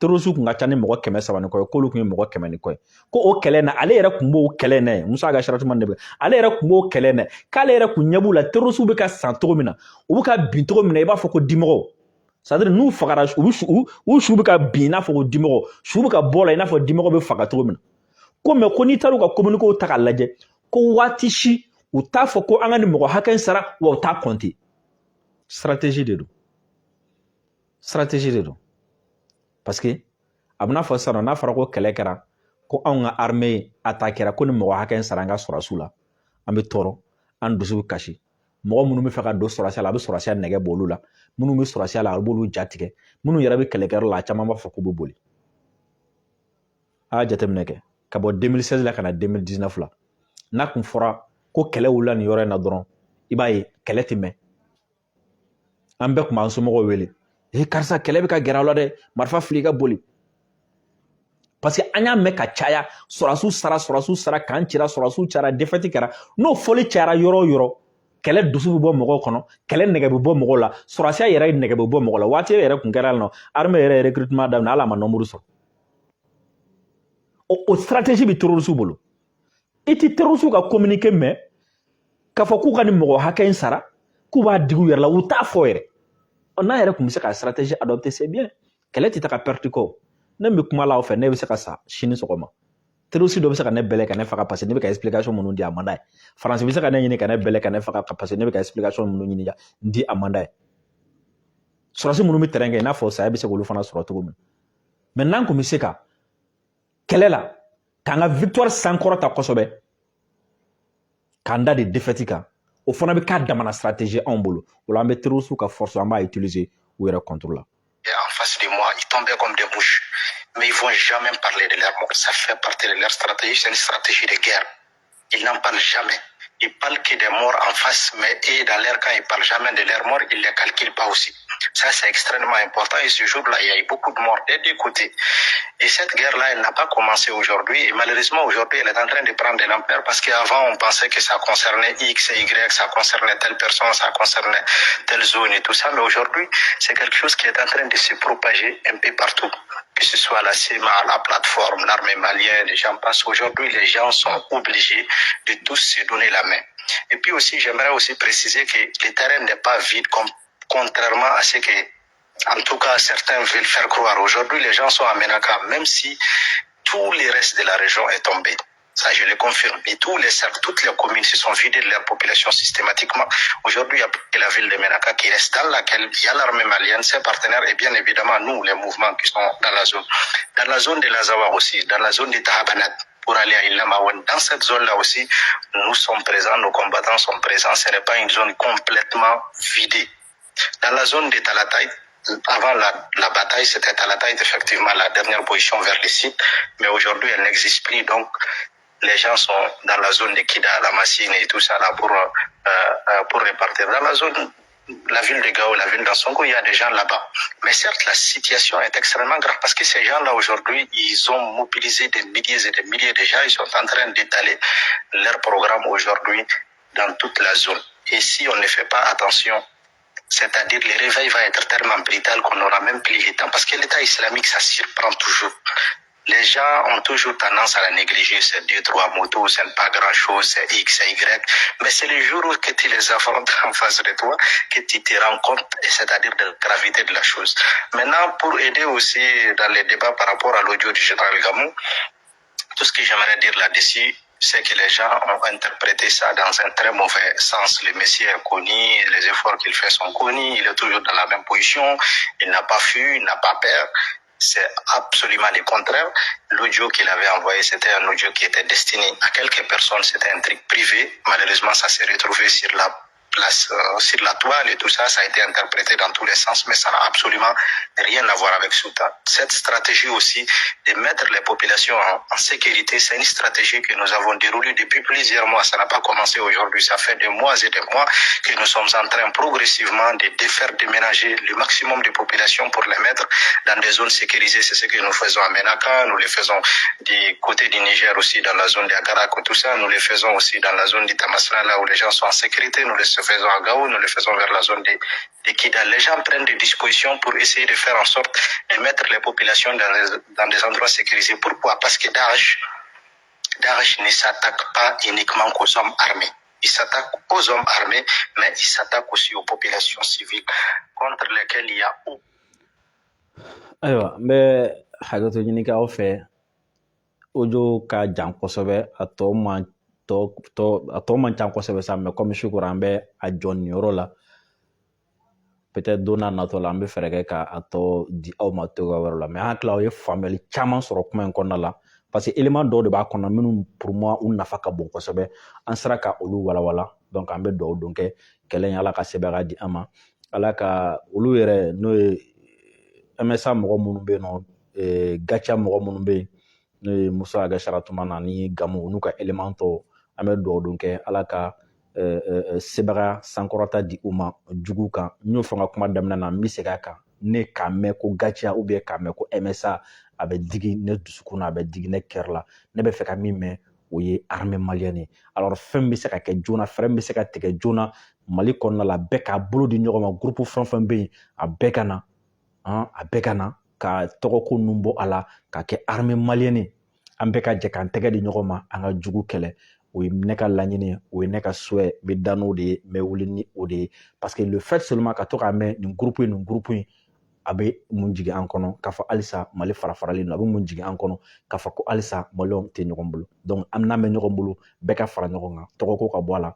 terroriste kun ka ca ni mɔgɔ 300 ni kɔ ye, k'olu kun ye mɔgɔ 100 ni kɔ ye, ko o kɛlɛ na, ale yɛrɛ kun b'o kɛlɛ na ye. Musa ka saratuman de bɛ, ale yɛrɛ kun b'o kɛlɛ na, k'ale yɛrɛ kun ɲɛ b'u la, terroriste bɛ ka san cogo min na, u bɛ ka bin cogo min na, i b'a fɔ ko dimɔgɔw, c'est à dire n'u fagara, u su u su bɛ ka bin i n'a fɔ ko dimɔgɔ, su bɛ ka bɔ la i n'a fɔ dimɔgɔ bɛ faga cogo min na. Ko mɛ, ko n'i taara u ka communiqué ta k'a lajɛ, ko waati si u t'a fɔ ko an ka nin mɔgɔ hakɛ in sara, wa u t'a compter. Stratégie de don, stratégie de don, parce que a bɛna fɔ sisan nɔ, n'a fɔra ko kɛlɛ kɛra, ko anw ka armée attaquera, ko ni mɔgɔ hakɛ in sara an ka sɔrɔdasiw la, an bɛ tɔɔrɔ, an dusu bɛ kasi. Mɔgɔ minnu bɛ fɛ ka don sɔrɔdasiya la, a bɛ sɔrɔdasiya nɛgɛ bɔ olu la. Minnu bɛ sɔrɔdasiya la, a b'olu ja tigɛ. Minnu yɛrɛ bɛ kɛlɛkɛyɔrɔ la, a caman b'a fɔ k'u bɛ boli. A y'a jateminɛ kɛ ka bɔ 2016 la ka na 2019 la, n'a kun fɔra ko kɛlɛ wulila nin yɔrɔ in na dɔrɔn, i b'a ye kɛlɛ tɛ mɛn, an bɛɛ kun b'an somɔgɔw wele: "Ee karisa, kɛlɛ bɛ ka gɛrɛ aw la dɛ, marifa fili i ka boli", parce que an y'a mɛn ka caya: sɔrɔdasiw sara, sɔrɔdasiw sara, k'an cira, sɔrɔdasiw cayara, défaite kɛra. N'o fɔli cayara yɔrɔ o yɔrɔ, kɛlɛ dusu bɛ bɔ mɔgɔw kɔnɔ, kɛlɛ nɛgɛ bɛ bɔ mɔgɔw la, sɔrɔdasiya yɛrɛ nɛgɛ bɛ bɔ mɔgɔ la. Waati yɛrɛ kun kɛra nɔ, armée yɛrɛ recrutement daminɛ, hali a ma nombre sɔrɔ. O stratégie bɛ terroriste bolo. I ti terroriste ka communiqué mɛn k'a fɔ k'u ka nin mɔgɔ hakɛ in sara, k'u b'a digi u yɛrɛ la, u t'a fɔ yɛrɛ. N'a yɛrɛ kun bɛ se ka stratégie adopter, c'est bien. Kɛlɛ tɛ taga perte kɔ. Ne bɛ kuma la aw fɛ, ne bɛ se ka sa sini sɔgɔma. Terroriste dɔ bɛ se ka ne bɛlɛ ka ne faga, parce que ne bɛ ka explication minnu di, a man d'a ye. Faransi bɛ se ka ne ɲini ka ne bɛlɛ ka ne faga, parce que ne bɛ ka explication minnu ɲini di, a man d'a ye. Sɔrɔdasi minnu bɛ terrain kɛ, i n'a fɔ saya bɛ se k'olu fana sɔrɔ cogo min. Mais n'an kun bɛ se ka kɛlɛ la k'an ka victoire sankɔrɔta kosɛbɛ, k'an da de défaite kan, o fana bɛ k'a damana stratégie anw bolo. O la, an bɛ terroriste ka force, an b'a utiliser u yɛrɛ contre la. En face de moi, ils tombaient comme des mouches. Mais ils vont jamais parler de leur mort. Ça fait partie de leur stratégie. C'est une stratégie de guerre. Ils n'en parlent jamais. Ils parlent que des morts en face, mais et dans leur camp, ils parlent jamais de leurs morts. Ils ne les calculent pas aussi. Ça, c'est extrêmement important. Et ce jour-là, il y a eu beaucoup de morts des deux côtés. Et cette guerre-là, elle n'a pas commencé aujourd'hui. Et malheureusement, aujourd'hui, elle est en train de prendre de l'ampleur parce qu'avant, on pensait que ça concernait X et Y, ça concernait telle personne, ça concernait telle zone et tout ça. Mais aujourd'hui, c'est quelque chose qui est en train de se propager un peu partout. Que ce soit la CMA, la plateforme, l'armée malienne, les gens passent. Aujourd'hui, les gens sont obligés de tous se donner la main. Et puis aussi, j'aimerais aussi préciser que le terrain n'est pas vide, comme, contrairement à ce que En tout cas, certains veulent faire croire. Aujourd'hui, les gens sont à Menaka, même si tout le reste de la région est tombé. Ça, je le confirme. Et tous les cercles, toutes les communes se sont vidées de leur population systématiquement. Aujourd'hui, il y a que la ville de Menaka qui reste, dans laquelle il y a l'armée malienne, ses partenaires et bien évidemment nous, les mouvements qui sont dans la zone. Dans la zone de l'Azawad aussi, dans la zone de Tahabanat, pour aller à Ilamawan. Dans cette zone-là aussi, nous sommes présents, nos combattants sont présents. Ce n'est pas une zone complètement vidée. Dans la zone de Talataï, avant la bataille, c'était Talataï, effectivement, la dernière position vers les sites, mais aujourd'hui, elle n'existe plus. Donc, les gens sont dans la zone de Kidal, la Massine et tout ça là pour repartir. Dans la zone, la ville de Gao, la ville d'Ansongo, il y a des gens là-bas. Mais certes, la situation est extrêmement grave parce que ces gens-là, aujourd'hui, ils ont mobilisé des milliers et des milliers de gens. Ils sont en train d'étaler leur programme aujourd'hui dans toute la zone. Et si on ne fait pas attention, c'est-à-dire le réveil va être tellement brutal qu'on n'aura même plus le temps. Parce que l'État islamique, ça surprend toujours. Les gens ont toujours tendance à la négliger. C'est deux, trois motos, c'est pas grand-chose, c'est X, c'est Y. Mais c'est le jour où que tu les affrontes en face de toi que tu te rends compte, c'est-à-dire de la gravité de la chose. Maintenant, pour aider aussi dans les débats par rapport à l'audio du général Gamou, tout ce que j'aimerais dire là-dessus, c'est que les gens ont interprété ça dans un très mauvais sens. Le Messie est connu, les efforts qu'il fait sont connus, il est toujours dans la même position, il n'a pas fui, il n'a pas peur. C'est absolument le contraire. L'audio qu'il avait envoyé, c'était un audio qui était destiné à quelques personnes, c'était un truc privé. Malheureusement, ça s'est retrouvé sur la place, sur la toile et tout ça, ça a été interprété dans tous les sens, mais ça n'a absolument rien à voir avec ça. Cette stratégie aussi de mettre les populations en sécurité, c'est une stratégie que nous avons déroulée depuis plusieurs mois. Ça n'a pas commencé aujourd'hui, ça fait des mois et des mois que nous sommes en train progressivement de faire déménager le maximum de populations pour les mettre dans des zones sécurisées. C'est ce que nous faisons à Menaka, nous le faisons du côté du Niger aussi, dans la zone d'Agarak, tout ça, nous le faisons aussi dans la zone d'Itamasla, là où les gens sont en sécurité, nous le faisons à Gao, nous le faisons vers la zone de Kidal. Les gens prennent des dispositions pour essayer de faire en sorte de mettre les populations dans des endroits sécurisés. Pourquoi? Parce que Daesh ne s'attaque pas uniquement qu'aux hommes armés. Il s'attaque aux hommes armés, mais il s'attaque aussi aux populations civiles contre lesquelles il y a Ayiwa, n bɛ hakɛto ɲini k'aw fɛ, audio ka jan kosɛbɛ, a tɔ man tɔ tɔ a tɔ man ca kosɛbɛ sa, mais komi sukoro an bɛ a jɔ nin yɔrɔ la, peut-être don n'a natɔ la an bɛ fɛɛrɛ kɛ ka a tɔ di aw ma cogoya wɛrɛ la. Mais an hakili aw ye faamuyali caman sɔrɔ kuma in kɔnɔna la, parce que élément dɔw de b'a kɔnɔ minnu, pour moi, u nafa ka bon kosɛbɛ. An sera ka olu walawala. Donc an bɛ dugawu don kɛ kɛlɛ in, Ala ka sɛbɛn di an ma, Ala ka olu yɛrɛ, n'o ye MSA mɔgɔ minnu bɛ yen nɔ, GATIA mɔgɔ minnu bɛ yen, n'o ye Musa Ag Acharatuma ni Gamu n'u ka élément tɔw, an bɛ dugawu don kɛ, Ala ka sebaga sankɔrɔta di u ma jugu kan. N y'o fɔ n ka kuma daminɛ na, n bɛ segin a kan: ne k'a mɛn ko GATIA ou bien k'a mɛn ko MSA, a bɛ digi ne dusukun na, a bɛ digi ne kɛrɛ la. Ne bɛ fɛ ka min mɛn, o ye armée malienne ye. Alors fɛn bɛ se ka kɛ joona, fɛɛrɛ min bɛ se ka tigɛ joona Mali kɔnɔna la, bɛɛ k'a bolo di ɲɔgɔn ma, groupe fɛn fɛn bɛ yen, a bɛɛ ka na, a bɛɛ ka na ka tɔgɔko ninnu bɔ a la, ka kɛ armée malienne ye. An bɛɛ ka jɛ k'an tɛgɛ di ɲɔgɔn ma, an ka jugu kɛlɛ. O ye ne ka laɲini ye, o ye ne ka souhait, n bɛ da n'o de ye, n bɛ wuli ni o de ye. Parce que le fait seulement ka to k'a mɛn nin groupe in, nin groupe in, a bɛ mun jigin an kɔnɔ? K'a fɔ halisa Mali fara faralen don. A bɛ mun jigin an kɔnɔ? K'a fɔ ko halisa Maliyɛnw tɛ ɲɔgɔn bolo. Donc an n'an bɛ ɲɔgɔn bolo, bɛɛ ka fara ɲɔgɔn kan, tɔgɔko ka bɔ a la.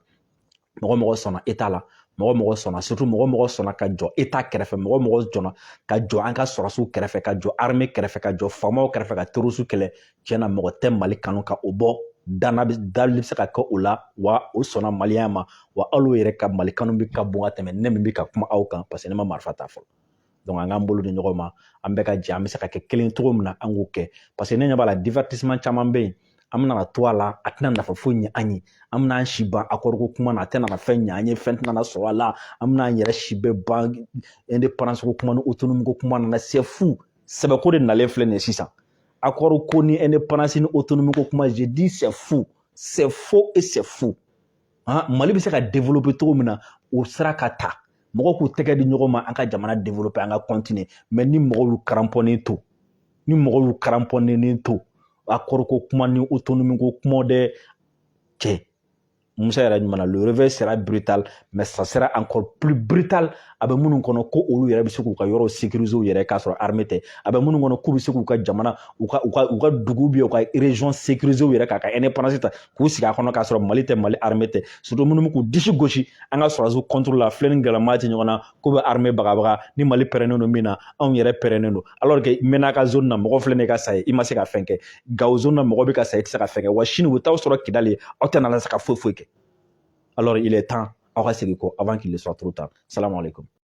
Mɔgɔ mɔgɔ sɔnna État la, mɔgɔ mɔgɔ sɔnna, surtout mɔgɔ mɔgɔ sɔnna ka jɔ État kɛrɛfɛ, mɔgɔ mɔgɔ jɔnna ka jɔ an ka sɔrɔsiw kɛrɛfɛ, ka jɔ armée kɛrɛfɛ, ka jɔ faamaw kɛrɛfɛ, ka terroriste kɛlɛ, tiɲɛna, mɔgɔ tɛ Mali kanu ka o bɔ. Dana dali bɛ se ka kɛ o la wa, o sɔnna Maliyɛn ma wa. Hali o yɛrɛ ka Mali kanu bɛ ka bon ka tɛmɛ ne min bɛ ka kuma aw kan, parce que ne ma marifa ta fɔlɔ. Donc an k'an bolo di ɲɔgɔn ma, an bɛɛ ka jɛ, an bɛ se ka kɛ kelen cogo min na, an k'o kɛ, parce que ne ɲɛ b'a la, divertissement caman bɛ yen, an bɛna to a la, a tɛna nafa foyi ɲɛ an ye. An bɛna an si ban accord ko kuma na, a tɛna fɛn ɲɛ an ye, fɛn tɛna sɔrɔ a la. An bɛna an yɛrɛ si bɛɛ ban indépendance ko kuma ni autonomie ko kuma na. C'est fou. Sɛbɛko de nalen filɛ nin ye sisan, accord ko ni indépendance ni autonomie ko kuma, je dis c'est fou, c'est faux et c'est fou. Han, Mali bɛ se ka développer cogo min na, o sira ka ta, mɔgɔw k'u tɛgɛ di ɲɔgɔn ma, an ka jamana développer, an ka continuer. Mais ni mɔgɔw y'u cramponner to, ni mɔgɔw y'u cramponner to accord ko kuma ni autonomie ko kuma dɛ, cɛ Musa yɛrɛ ɲuman na, le réveil sera brutal, mais ça sera encore plus brutal. A bɛ minnu kɔnɔ ko olu yɛrɛ bɛ se k'u ka yɔrɔ sécuriser u yɛrɛ k'a sɔrɔ armée tɛ. A bɛ minnu kɔnɔ k'u bɛ se k'u ka jamana, u ka dugu bɛ u ka région sécuriser u yɛrɛ, k'a ka indépendance ta k'u sigi a kɔnɔ k'a sɔrɔ Mali tɛ, Mali armée tɛ. Surtout minnu bɛ k'u disi gosi an ka sɔrɔdasiw contre la, filɛ ni gɛlɛma tɛ ɲɔgɔn na, k'u bɛ armée bagabaga ni Mali pɛrɛnnen don min na, anw yɛrɛ pɛrɛnnen don, alors que Menaka zone na, mɔgɔ filɛ nin ye ka sa ye, i ma se ka fɛn kɛ. Gawo zone na, mɔgɔ bɛ ka sa, i tɛ se ka fɛn kɛ. Wa sini u bɛ taa sɔrɔ Kidali, aw tɛna se ka foyi foyi kɛ. Alors il est temps aw ka segin kɔ avant qu'il ne soit trop tard. Salam alaikum.